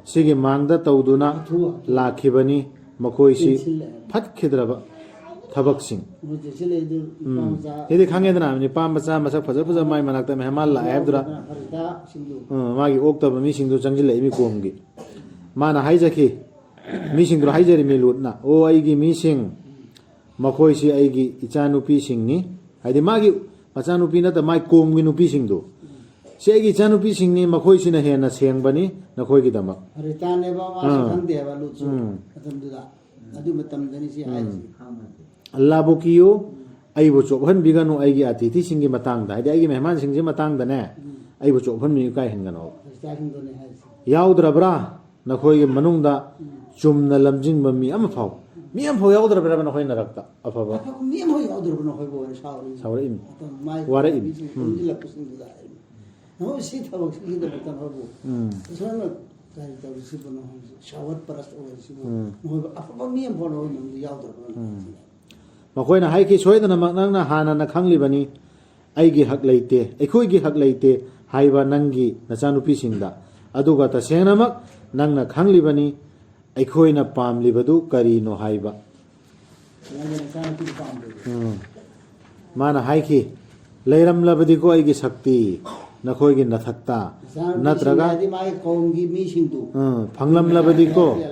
ꯁꯤꯒꯤ ꯃꯥꯡꯗ ꯇꯧꯗꯨꯅ ꯂꯥꯛꯈꯤꯕꯅꯤ꯫ ꯃꯈꯣꯏꯁꯤ ꯐꯠꯈꯤꯗ꯭ꯔꯕ ꯊꯕꯛꯁꯤꯡ꯫ ꯃꯣꯏ ꯆꯦꯛꯁꯤꯜꯂꯛꯏꯗꯨ ꯅꯨꯄꯥ ꯎꯝ꯫ ꯃꯆꯥ ꯁꯤꯗꯤ ꯈꯪꯉꯦꯗꯅ, ꯅꯨꯄꯥ ꯃꯆꯥ ꯃꯁꯛ ꯐꯖ ꯐꯖꯕ ꯃꯥꯏ ꯃꯅꯥꯛꯇ ꯃꯦꯍꯃꯥꯟ ꯂꯥꯛꯑꯦ ꯍꯥꯏꯕꯗꯨꯗ꯫ ꯐꯔꯤꯁꯇꯥꯁꯤꯡꯗꯨ꯫ ꯎꯝ, ꯃꯥꯒꯤ ꯑꯣꯛꯇꯕ ꯃꯤꯁꯤꯡꯗꯨ ꯆꯪꯁꯤꯜꯂꯛꯏ ꯃꯤ ꯀꯣꯝꯒꯤ꯫ ꯃꯥꯅ ꯍꯥꯏꯖꯈꯤ, ꯃꯤꯁꯤꯡꯗꯨ ꯍꯥꯏꯖꯔꯤꯃꯤ ꯂꯨꯠꯅ, "ꯑꯣ ꯑꯩꯒꯤ ꯃꯤꯁꯤꯡ, ꯃꯈꯣꯏꯁꯤ ꯑꯩꯒꯤ ꯏꯆꯥꯅꯨꯄꯤꯁꯤꯡꯅꯤ"꯫ ꯍꯥꯏꯗꯤ ꯃꯥꯒꯤ ꯃꯆꯥꯅꯨꯄꯤ ꯅꯠꯇꯕ ꯃꯥꯒꯤ ꯀꯣꯝꯒꯤ ꯅꯨꯄꯤꯁꯤꯡꯗꯨ꯫ "ꯁꯤ ꯑꯩꯒꯤ ꯏꯆꯥꯅꯨꯄꯤꯁꯤꯡꯅꯤ, ꯃꯈꯣꯏꯁꯤꯅ ꯍꯦꯟꯅ ꯁꯦꯡꯕꯅꯤ ꯅꯈꯣꯏꯒꯤꯗꯃꯛ"꯫ ꯐꯔꯤꯁꯇꯥꯅꯦꯕ ꯃꯥꯁꯨ ꯑꯥ꯫ ꯈꯪꯗꯦꯕ ꯂꯨꯠꯁꯨ ꯎꯝ꯫ ꯃꯇꯝꯗꯨꯗ꯫ ꯑꯗꯨ ꯃꯇꯝꯗꯅꯤ ꯁꯤ ꯍꯥꯏꯔꯤꯁꯤ꯫ "ꯑꯜꯂꯥꯕꯨ ꯀꯤꯌꯨ, ꯑꯩꯕꯨ ꯆꯣꯞꯍꯟꯕꯤꯒꯅꯨ ꯑꯩꯒꯤ ꯑꯇꯤꯊꯤꯁꯤꯡꯒꯤ ꯃꯇꯥꯡꯗ", ꯍꯥꯏꯗꯤ ꯑꯩꯒꯤ ꯃꯦꯍꯃꯥꯟꯁꯤꯡꯁꯤ ꯃꯇꯥꯡꯗꯅꯦ, "ꯑꯩꯕꯨ ꯆꯣꯞꯍꯟꯕꯤꯌꯨ, ꯏꯀꯥꯏꯍꯟꯒꯅꯣ"꯫ ꯐꯔꯤꯁꯇꯥꯁꯤꯡꯗꯨꯅꯤ ꯍꯥꯏꯔꯤꯁꯤ꯫ ꯌꯥꯎꯗ꯭ꯔꯕ꯭ꯔꯥ ꯅꯈꯣꯏꯒꯤ ꯃꯅꯨꯡꯗ ꯆꯨꯝꯅ ꯂꯝꯖꯤꯡꯕ ꯃꯤ ꯑꯃ ꯐꯥꯎ? ꯃꯤ ꯑꯃ ꯐꯥꯎ ꯌꯥꯎꯗ꯭ꯔꯕ꯭ꯔꯕ ꯅꯈꯣꯏ ꯅꯔꯛꯇ ꯑꯐꯕ? ꯑꯐꯕ ꯃꯤ ꯑꯃ ꯌꯥꯎꯗ꯭ꯔꯕꯅꯣ ꯑꯩꯈꯣꯏꯕꯨ ꯑꯣꯏꯅ ꯁꯥꯎꯔꯤ? ꯁꯥꯎꯔꯛꯏꯃꯤ꯫ ꯑꯗꯨꯝ ꯃꯥꯏ ꯋꯥꯔꯛꯏꯃꯤ꯫ ꯃꯤꯁꯤꯡ ꯎꯝ꯫ ꯄꯨꯟꯁꯤꯜꯂꯛꯄꯁꯤꯡꯗꯨꯗ ꯍꯥꯏꯔꯤꯃꯤ꯫ ꯅꯈꯣꯏ ꯁꯤ ꯊꯕꯛꯁꯤꯒꯤꯗꯃꯛꯇ ꯅꯈꯣꯏꯕꯨ ꯎꯝ꯫ ꯏꯁꯣꯔꯅ ꯀꯔꯤ ꯇꯧꯔꯤꯁꯤꯕꯨ? ꯅꯈꯣꯏ ꯁꯥꯋꯠ ꯄꯔꯁ ꯑꯣꯏꯔꯤꯁꯤꯕꯨ? ꯎꯝ꯫ ꯅꯈꯣꯏꯕꯨ ꯑꯐꯕ ꯃꯤ ꯑꯃꯐꯥꯎ ꯅꯈꯣꯏ ꯃꯅꯨꯡꯗ ꯌꯥꯎꯗ꯭ꯔꯕ꯭ꯔꯥ? ꯎꯝ꯫ ꯃꯈꯣꯏꯅ ꯍꯥꯏꯈꯤ, "ꯁꯣꯏꯗꯅꯃꯛ ꯅꯪꯅ ꯍꯥꯟꯅꯅ ꯈꯪꯂꯤꯕꯅꯤ, ꯑꯩꯒꯤ ꯍꯛ ꯂꯩꯇꯦ, ꯑꯩꯈꯣꯏꯒꯤ ꯍꯛ ꯂꯩꯇꯦ ꯍꯥꯏꯕ ꯅꯪꯒꯤ ꯅꯆꯥꯅꯨꯄꯤꯁꯤꯡꯗ꯫ ꯑꯗꯨꯒ ꯇꯁꯦꯡꯅꯃꯛ ꯅꯪꯅ ꯈꯪꯂꯤꯕꯅꯤ, ꯑꯩꯈꯣꯏꯅ ꯄꯥꯝꯂꯤꯕꯗꯨ ꯀꯔꯤꯅꯣ ꯍꯥꯏꯕ?" ꯅꯪꯒꯤ ꯅꯆꯥꯅꯨꯄꯤꯗꯨ ꯄꯥꯝꯗ꯭ꯔꯗꯤ? ꯎꯝ꯫ ꯃꯥꯅ ꯍꯥꯏꯈꯤ, "ꯂꯩꯔꯝꯂꯕꯗꯤꯀꯣ ꯑꯩꯒꯤ ꯁꯛꯇꯤ ꯅꯈꯣꯏꯒꯤ ꯅꯊꯛꯇ, ꯅꯆꯥꯅꯨꯄꯤꯁꯤꯡ ꯅꯠꯇ꯭ꯔꯒ ꯍꯥꯏꯗꯤ ꯃꯥꯒꯤ ꯀꯧꯝꯒꯤ ꯃꯤꯁꯤꯡꯗꯨ꯫ ꯎꯝ, ꯐꯪꯂꯝꯂꯕꯗꯤꯀꯣ, ꯃꯥꯒꯤ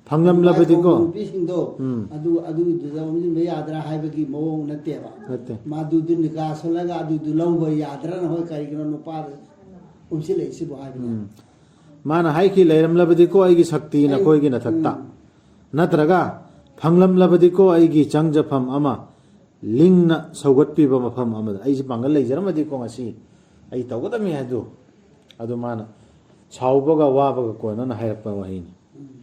ꯐꯪꯂꯝꯂꯕꯗꯤꯀꯣ꯫ ꯀꯧꯝꯒꯤ ꯅꯨꯄꯤꯁꯤꯡꯗꯣ, ꯎꯝ꯫ ꯑꯗꯨ, ꯑꯗꯨꯗꯨꯗ ꯑꯣꯟꯁꯤꯟꯕ ꯌꯥꯗ꯭ꯔꯥ ꯍꯥꯏꯕꯒꯤ ꯃꯑꯣꯡ ꯅꯠꯇꯦꯕ꯫ ꯅꯠꯇꯦ꯫ ꯃꯗꯨꯗꯨ ꯅꯤꯀꯥ ꯁꯣꯜꯂꯒ ꯑꯗꯨꯗꯨ ꯂꯧꯕ ꯌꯥꯗ꯭ꯔꯥ ꯅꯈꯣꯏ ꯀꯔꯤꯒꯤꯅꯣ ꯅꯨꯄꯥꯗ ꯑꯣꯟꯁꯤꯜꯂꯛꯏꯁꯤꯕꯨ ꯍꯥꯏꯕꯅꯦ꯫ ꯎꯝ꯫ ꯃꯥꯅ ꯍꯥꯏꯈꯤ, "ꯂꯩꯔꯝꯂꯕꯗꯤꯀꯣ ꯑꯩꯒꯤ ꯁꯛꯇꯤ ꯑꯩ, ꯅꯈꯣꯏꯒꯤ ꯅꯊꯛꯇ, ꯎꯝ꯫ ꯅꯠꯇ꯭ꯔꯒ ꯐꯪꯂꯝꯂꯕꯗꯤꯀꯣ ꯑꯩꯒꯤ ꯆꯪꯖꯐꯝ ꯑꯃ, ꯂꯤꯡꯅ ꯁꯧꯒꯠꯄꯤꯕ ꯃꯐꯝ ꯑꯃꯗ꯫ ꯑꯩꯁꯦ ꯄꯥꯡꯒꯜ ꯂꯩꯖꯔꯝꯃꯗꯤꯀꯣ ꯉꯁꯤ ꯑꯩ ꯇꯧꯒꯗꯕꯅꯤ ꯍꯥꯏꯗꯨ"꯫ ꯑꯗꯨ ꯃꯥꯅ ꯁꯥꯎꯕꯒ ꯋꯥꯕꯒ ꯀꯣꯟꯅꯅ ꯍꯥꯏꯔꯛꯄ ꯋꯥꯍꯩꯅꯤ꯫ ꯎꯝ꯫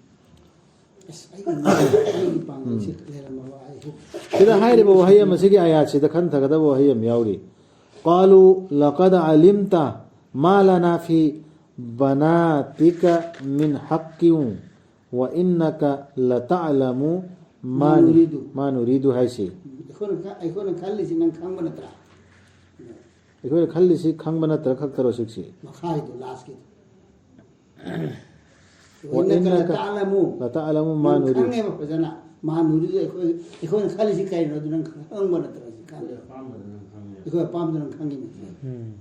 ꯑꯁ, ꯑꯩꯒꯤ, ꯑꯩꯒꯤ ꯄꯥꯡꯒꯜꯁꯤ ꯎꯝ꯫ ꯂꯩꯔꯝꯃꯕ ꯑꯩ꯫ ꯁꯤꯗ ꯍꯥꯏꯔꯤꯕ ꯋꯥꯍꯩ ꯑꯃꯁꯤꯒꯤ ꯑꯌꯥꯠꯁꯤꯗ ꯈꯟꯊꯒꯗꯕ ꯋꯥꯍꯩ ꯑꯃ ꯌꯥꯎꯔꯤ꯫ "قالوا لقد علمت ما لنا في بناتك من حق وإنك لتعلم ما ما نريد." ما نريد ꯍꯥꯏꯁꯤ꯫ ꯎꯝ, ꯑꯩꯈꯣꯏꯅ ꯈ-, ꯑꯩꯈꯣꯏꯅ ꯈꯜꯂꯤꯁꯤ ꯅꯪ ꯈꯪꯕ ꯅꯠꯇ꯭ꯔꯥ? ꯑꯩꯈꯣꯏꯅ ꯈꯜꯂꯤꯁꯤ ꯈꯪꯕ ꯅꯠꯇ꯭ꯔꯥ ꯈꯛꯇꯔꯣ ꯁꯤꯛꯁꯤ? ꯃꯈꯥꯒꯤꯗꯣ, ꯂꯥꯁꯀꯤꯗꯣ꯫ "وإنك وإنك لتعلم." لتعلم ما ꯅꯪ ꯅريد. ꯈꯪꯉꯦꯕ ꯐꯖꯅ꯫ "ما نريد" ꯑꯩꯈꯣꯏ, ꯑꯩꯈꯣꯏꯅ ꯈꯜꯂꯤꯁꯤ ꯀꯩꯅꯣ ꯑꯗꯨ ꯅꯪ ꯈꯪꯕ ꯅꯠꯇ꯭ꯔꯥ ꯁꯤ ꯈꯜꯂꯦꯕ꯫ ꯑꯄꯥꯝꯕꯗꯣ ꯅꯪ ꯈꯪꯉꯦ꯫ ꯑꯩꯈꯣꯏ ꯑꯄꯥꯝꯕꯗꯣ ꯅꯪ ꯈꯪꯉꯤꯅꯦ꯫ ꯎꯝ꯫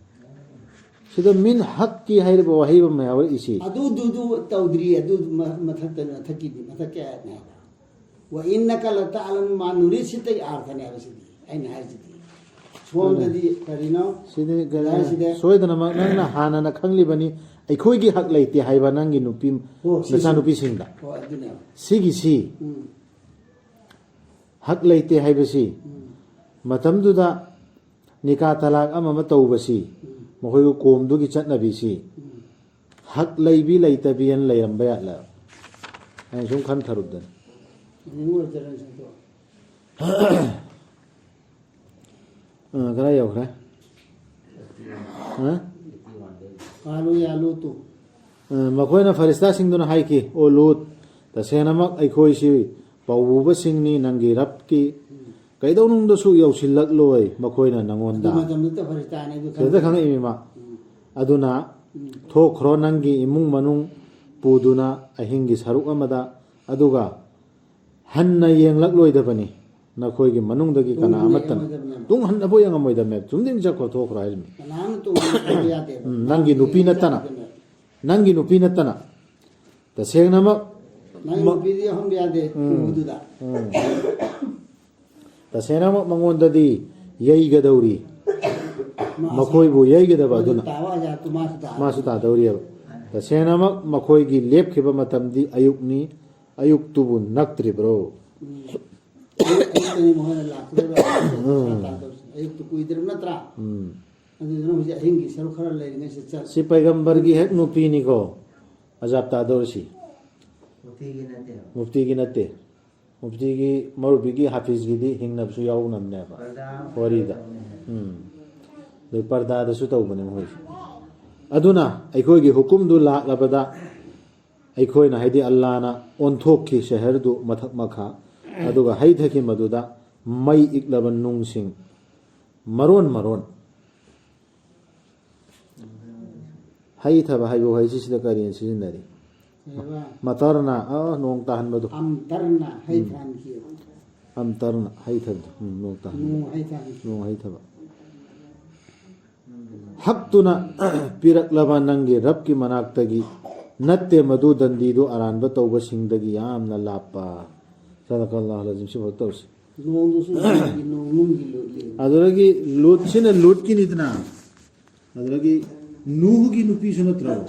ꯁꯤꯗ "من حق" ꯍꯥꯏꯔꯤꯕ ꯋꯥꯍꯩ ꯑꯃ ꯌꯥꯎꯔꯛꯏꯁꯤ꯫ ꯑꯗꯨꯗꯨꯗꯨ ꯇꯧꯗ꯭ꯔꯤ, ꯑꯗꯨ ꯃ-, ꯃꯊꯛꯇ, ꯃꯊꯛꯀꯤꯗꯤ, ꯃꯊꯛꯀꯤ ꯑꯥꯌꯠꯅꯦ ꯍꯥꯏꯕ꯫ "وإنك لتعلم ما نريد" ꯁꯤꯇꯒꯤ ꯑꯥꯔꯊꯅꯦ ꯍꯥꯏꯕꯁꯤꯗꯤ ꯑꯩꯅ ꯍꯥꯏꯁꯤꯗꯤ꯫ ꯁꯣꯝꯗꯗꯤ ꯀꯔꯤꯅꯣ? ꯁꯤꯗꯤ ꯀꯔꯤ? ꯂꯥꯏꯁꯤꯗ ꯁꯣꯏꯗꯅꯃꯛ ꯅꯪꯅ ꯍꯥꯟꯅꯅ ꯈꯪꯂꯤꯕꯅꯤ, ꯑꯩꯈꯣꯏꯒꯤ ꯍꯛ ꯂꯩꯇꯦ ꯍꯥꯏꯕ ꯅꯪꯒꯤ ꯅꯨꯄꯤ, ꯑꯣ, ꯁꯤꯁꯤ꯫ ꯅꯆꯥꯅꯨꯄꯤꯁꯤꯡꯗ꯫ ꯍꯣꯏ, ꯑꯗꯨꯅꯦ꯫ ꯁꯤꯒꯤꯁꯤ ꯎꯝ꯫ ꯍꯛ ꯂꯩꯇꯦ ꯍꯥꯏꯕꯁꯤ ꯎꯝ꯫ ꯃꯇꯝꯗꯨꯗ ꯅꯤꯀꯥ ꯇꯂꯥꯛ ꯑꯃ ꯑꯃ ꯇꯧꯕꯁꯤ, ꯎꯝ꯫ ꯃꯈꯣꯏꯒꯤ ꯀꯣꯝꯗꯨꯒꯤ ꯆꯠꯅꯕꯤꯁꯤ ꯎꯝ꯫ ꯍꯛ ꯂꯩꯕꯤ ꯂꯩꯇꯕꯤ ꯍꯥꯏꯅ ꯂꯩꯔꯝꯕ ꯌꯥꯠꯂ? ꯑꯩꯅ ꯁꯨꯝ ꯈꯟꯊꯔꯨꯕꯗꯅꯤ꯫ ꯌꯦꯡꯉꯨꯔꯁꯤꯔ ꯁꯤꯗꯣ? ꯑ, ꯀꯗꯥꯏ ꯌꯧꯈ꯭ꯔꯦ? ꯍꯥ? ꯑ, ꯃꯈꯣꯏꯅ ꯐꯔꯤꯁꯇꯥꯁꯤꯡꯗꯨꯅ ꯍꯥꯏꯈꯤ, "ꯑꯣ ꯂꯨꯠ, ꯇꯁꯦꯡꯅꯃꯛ ꯑꯩꯈꯣꯏꯁꯤ ꯄꯧꯕꯨꯕꯁꯤꯡꯅꯤ, ꯅꯪꯒꯤ ꯔꯕꯀꯤ ꯀꯩꯗꯧꯅꯨꯡꯗꯁꯨ ꯌꯧꯁꯤꯜꯂꯛꯂꯣꯏ ꯃꯈꯣꯏꯅ ꯅꯉꯣꯟꯗ"꯫ ꯑꯗꯨ ꯃꯇꯝꯗꯨꯗ ꯐꯔꯤꯁꯇꯥꯅꯤ ꯑꯗꯨ ꯁꯤꯗ ꯈꯪꯉꯤ꯫ ꯈꯪꯉꯛꯏꯃꯤꯃ꯫ ꯎꯝ꯫ "ꯑꯗꯨꯅ ꯎꯝ꯫ ꯊꯣꯛꯈ꯭ꯔꯣ, ꯅꯪꯒꯤ ꯏꯃꯨꯡ ꯃꯅꯨꯡ ꯄꯨꯗꯨꯅ ꯑꯍꯤꯡꯒꯤ ꯁꯔꯨꯛ ꯑꯃꯗ, ꯑꯗꯨꯒ ꯍꯟꯅ ꯌꯦꯡꯂꯛꯂꯣꯏꯗꯕꯅꯤ, ꯅꯈꯣꯏꯒꯤ ꯃꯅꯨꯡꯗꯒꯤ ꯀꯅꯥ ꯇꯨꯡ ꯍꯟꯅ ꯑꯃꯠꯇꯅ ꯌꯦꯡꯉꯝꯃꯣꯏꯗꯕꯅꯦꯕ꯫ ꯇꯨꯡ ꯍꯟꯅ ꯑꯃꯨꯛ ꯌꯦꯡꯉꯝꯃꯣꯏꯗꯕꯅꯦꯕ, ꯆꯨꯝꯗꯤꯡ ꯆꯠꯈ꯭ꯔꯣ, ꯊꯣꯛꯈ꯭ꯔꯣ" ꯍꯥꯏꯔꯤꯕꯅꯤ꯫ ꯀꯅꯥꯝꯅ ꯇꯨꯡ ꯍꯟꯅ ꯌꯥꯗꯦꯕ꯫ ꯎꯝ, ꯅꯪꯒꯤ ꯅꯨꯄꯤ ꯅꯠꯇꯅ꯫ ꯅꯪꯒꯤ ꯅꯨꯄꯤ ꯅꯠꯇꯅ꯫ ꯇꯁꯦꯡꯅꯃꯛ ꯅꯪꯒꯤ ꯃ- ꯅꯨꯄꯤꯗꯤ ꯌꯥꯎꯍꯟꯕ ꯌꯥꯗꯦ ꯎꯝ꯫ ꯄꯨꯕꯗꯨꯗ꯫ ꯎꯝ꯫ ꯇꯁꯦꯡꯅꯃꯛ ꯃꯉꯣꯟꯗꯗꯤ ꯌꯩꯒꯗꯧꯔꯤ꯫ ꯃꯥꯁꯨ ꯃꯈꯣꯏꯕꯨ ꯌꯩꯒꯗꯕ ꯃꯥꯁꯨ ꯑꯗꯨꯅ ꯇꯥꯕ ꯑꯖꯥꯠꯇꯨ ꯃꯥꯁꯨ ꯇꯥꯕ꯫ ꯃꯥꯁꯨ ꯇꯥꯗꯧꯔꯤꯑꯕ꯫ ꯇꯁꯦꯡꯅꯃꯛ ꯃꯈꯣꯏꯒꯤ ꯂꯦꯞꯈꯤꯕ ꯃꯇꯝꯗꯤ ꯑꯌꯨꯛꯅꯤ, ꯑꯌꯨꯛꯇꯨꯕꯨ ꯅꯛꯇ꯭ꯔꯤꯕ꯭ꯔꯣ? ꯎꯝ꯫ ꯑꯌꯨꯛ, ꯑꯌꯨꯛꯇꯅꯤ ꯃꯈꯣꯏꯅ ꯂꯥꯛꯀꯗꯧꯔꯤꯕ꯫ ꯎꯝ꯫ ꯇꯥꯗꯧꯔꯤꯁꯦ꯫ ꯑꯌꯨꯛꯇꯨ ꯀꯨꯏꯗ꯭ꯔꯤꯕ ꯅꯠꯇ꯭ꯔꯥ? ꯎꯝ꯫ ꯑꯗꯨꯗꯨꯅ ꯍꯧꯖꯤꯛ ꯑꯍꯤꯡꯒꯤ ꯁꯔꯨꯛ ꯈꯔ ꯂꯩꯔꯤꯉꯩꯁꯤꯗ ꯆꯠ- ꯁꯤ ꯄꯩꯒꯝꯕꯔꯒꯤ ꯍꯦꯛ ꯅꯨꯄꯤꯅꯤꯀꯣ ꯑꯖꯥꯕ ꯇꯥꯗꯧꯔꯤꯁꯤ꯫ ꯃꯨꯐꯇꯤꯒꯤ ꯅꯠꯇꯦꯕ꯫ ꯃꯨꯐꯇꯤꯒꯤ ꯅꯠꯇꯦ꯫ ꯃꯨꯐꯇꯤꯒꯤ, ꯃꯧꯂꯨꯕꯤꯒꯤ, ꯍꯥꯐꯤꯖꯒꯤꯗꯤ ꯍꯤꯡꯅꯕꯁꯨ ꯌꯥꯎꯅꯕꯅꯦꯕ꯫ ꯄꯔꯗꯥ ꯋꯥꯔꯤꯗ꯫ ꯎꯝ꯫ ꯑꯗꯩ ꯄꯔꯗꯥꯗꯁꯨ ꯇꯧꯕꯅꯦ ꯃꯈꯣꯏꯁꯦ꯫ ꯑꯗꯨꯅ ꯑꯩꯈꯣꯏꯒꯤ ꯍꯨꯀꯨꯝꯗꯨ ꯂꯥꯛꯂꯕꯗ ꯑꯩꯈꯣꯏꯅ, ꯍꯥꯏꯗꯤ ꯑꯜꯂꯥꯅ ꯑꯣꯟꯊꯣꯛꯈꯤ ꯁꯍꯔꯗꯨ ꯃꯊꯛ ꯃꯈꯥ, ꯑꯗꯨꯒ ꯍꯩꯊꯈꯤ ꯃꯗꯨꯗ ꯃꯩ ꯏꯛꯂꯕ ꯅꯨꯡꯁꯤꯡ ꯃꯔꯣꯟ ꯃꯔꯣꯟ꯫ ꯍꯩꯊꯕ ꯍꯥꯏꯕ ꯋꯥꯍꯩꯁꯤ ꯁꯤꯗ ꯀꯔꯤꯅ ꯁꯤꯖꯤꯟꯅꯔꯤ? ꯀꯩꯕ? ꯃꯇꯔꯅ, ꯑ, ꯅꯣꯡ ꯇꯥꯍꯟꯕꯗꯣ꯫ ꯑꯝꯇꯔꯅ ꯍꯩ ꯎꯝ꯫ ꯊꯥꯟꯈꯤ꯫ ꯑꯝꯇꯔꯅ ꯍꯩꯊꯕꯗꯣ꯫ ꯎꯝ, ꯅꯣꯡ ꯇꯥꯍꯟꯕ꯫ ꯅꯣꯡ ꯍꯩ ꯊꯥꯟꯈꯤ꯫ ꯅꯣꯡ ꯍꯩꯊꯕ꯫ ꯍꯛꯇꯨꯅ ꯄꯤꯔꯛꯂꯕ ꯅꯪꯒꯤ ꯔꯕꯀꯤ ꯃꯅꯥꯛꯇꯒꯤ ꯅꯠꯇꯦ, ꯃꯗꯨ ꯗꯟꯗꯤꯗꯨ ꯑꯔꯥꯟꯕ ꯇꯧꯕꯁꯤꯡꯗꯒꯤ ꯌꯥꯝꯅ ꯂꯥꯞꯄ꯫ ꯁꯗꯀꯜꯂꯥꯍꯨꯜ ꯑꯖꯤꯝ꯫ ꯁꯤꯐꯥꯎ ꯇꯧꯁꯤ꯫ ꯅꯣꯡꯗꯨꯁꯨ ꯅꯣꯡꯒꯤ ꯅꯣꯡ ꯅꯨꯡꯒꯤ ꯂꯨꯠꯂꯤ꯫ ꯑꯗꯨꯗꯒꯤ ꯂꯨꯠꯁꯤꯅ ꯂꯨꯠꯀꯤꯅꯤꯗꯅ, ꯑꯗꯨꯗꯒꯤ ꯅꯨꯍꯒꯤ ꯅꯨꯄꯤꯁꯨ ꯅꯠꯇ꯭ꯔꯕ?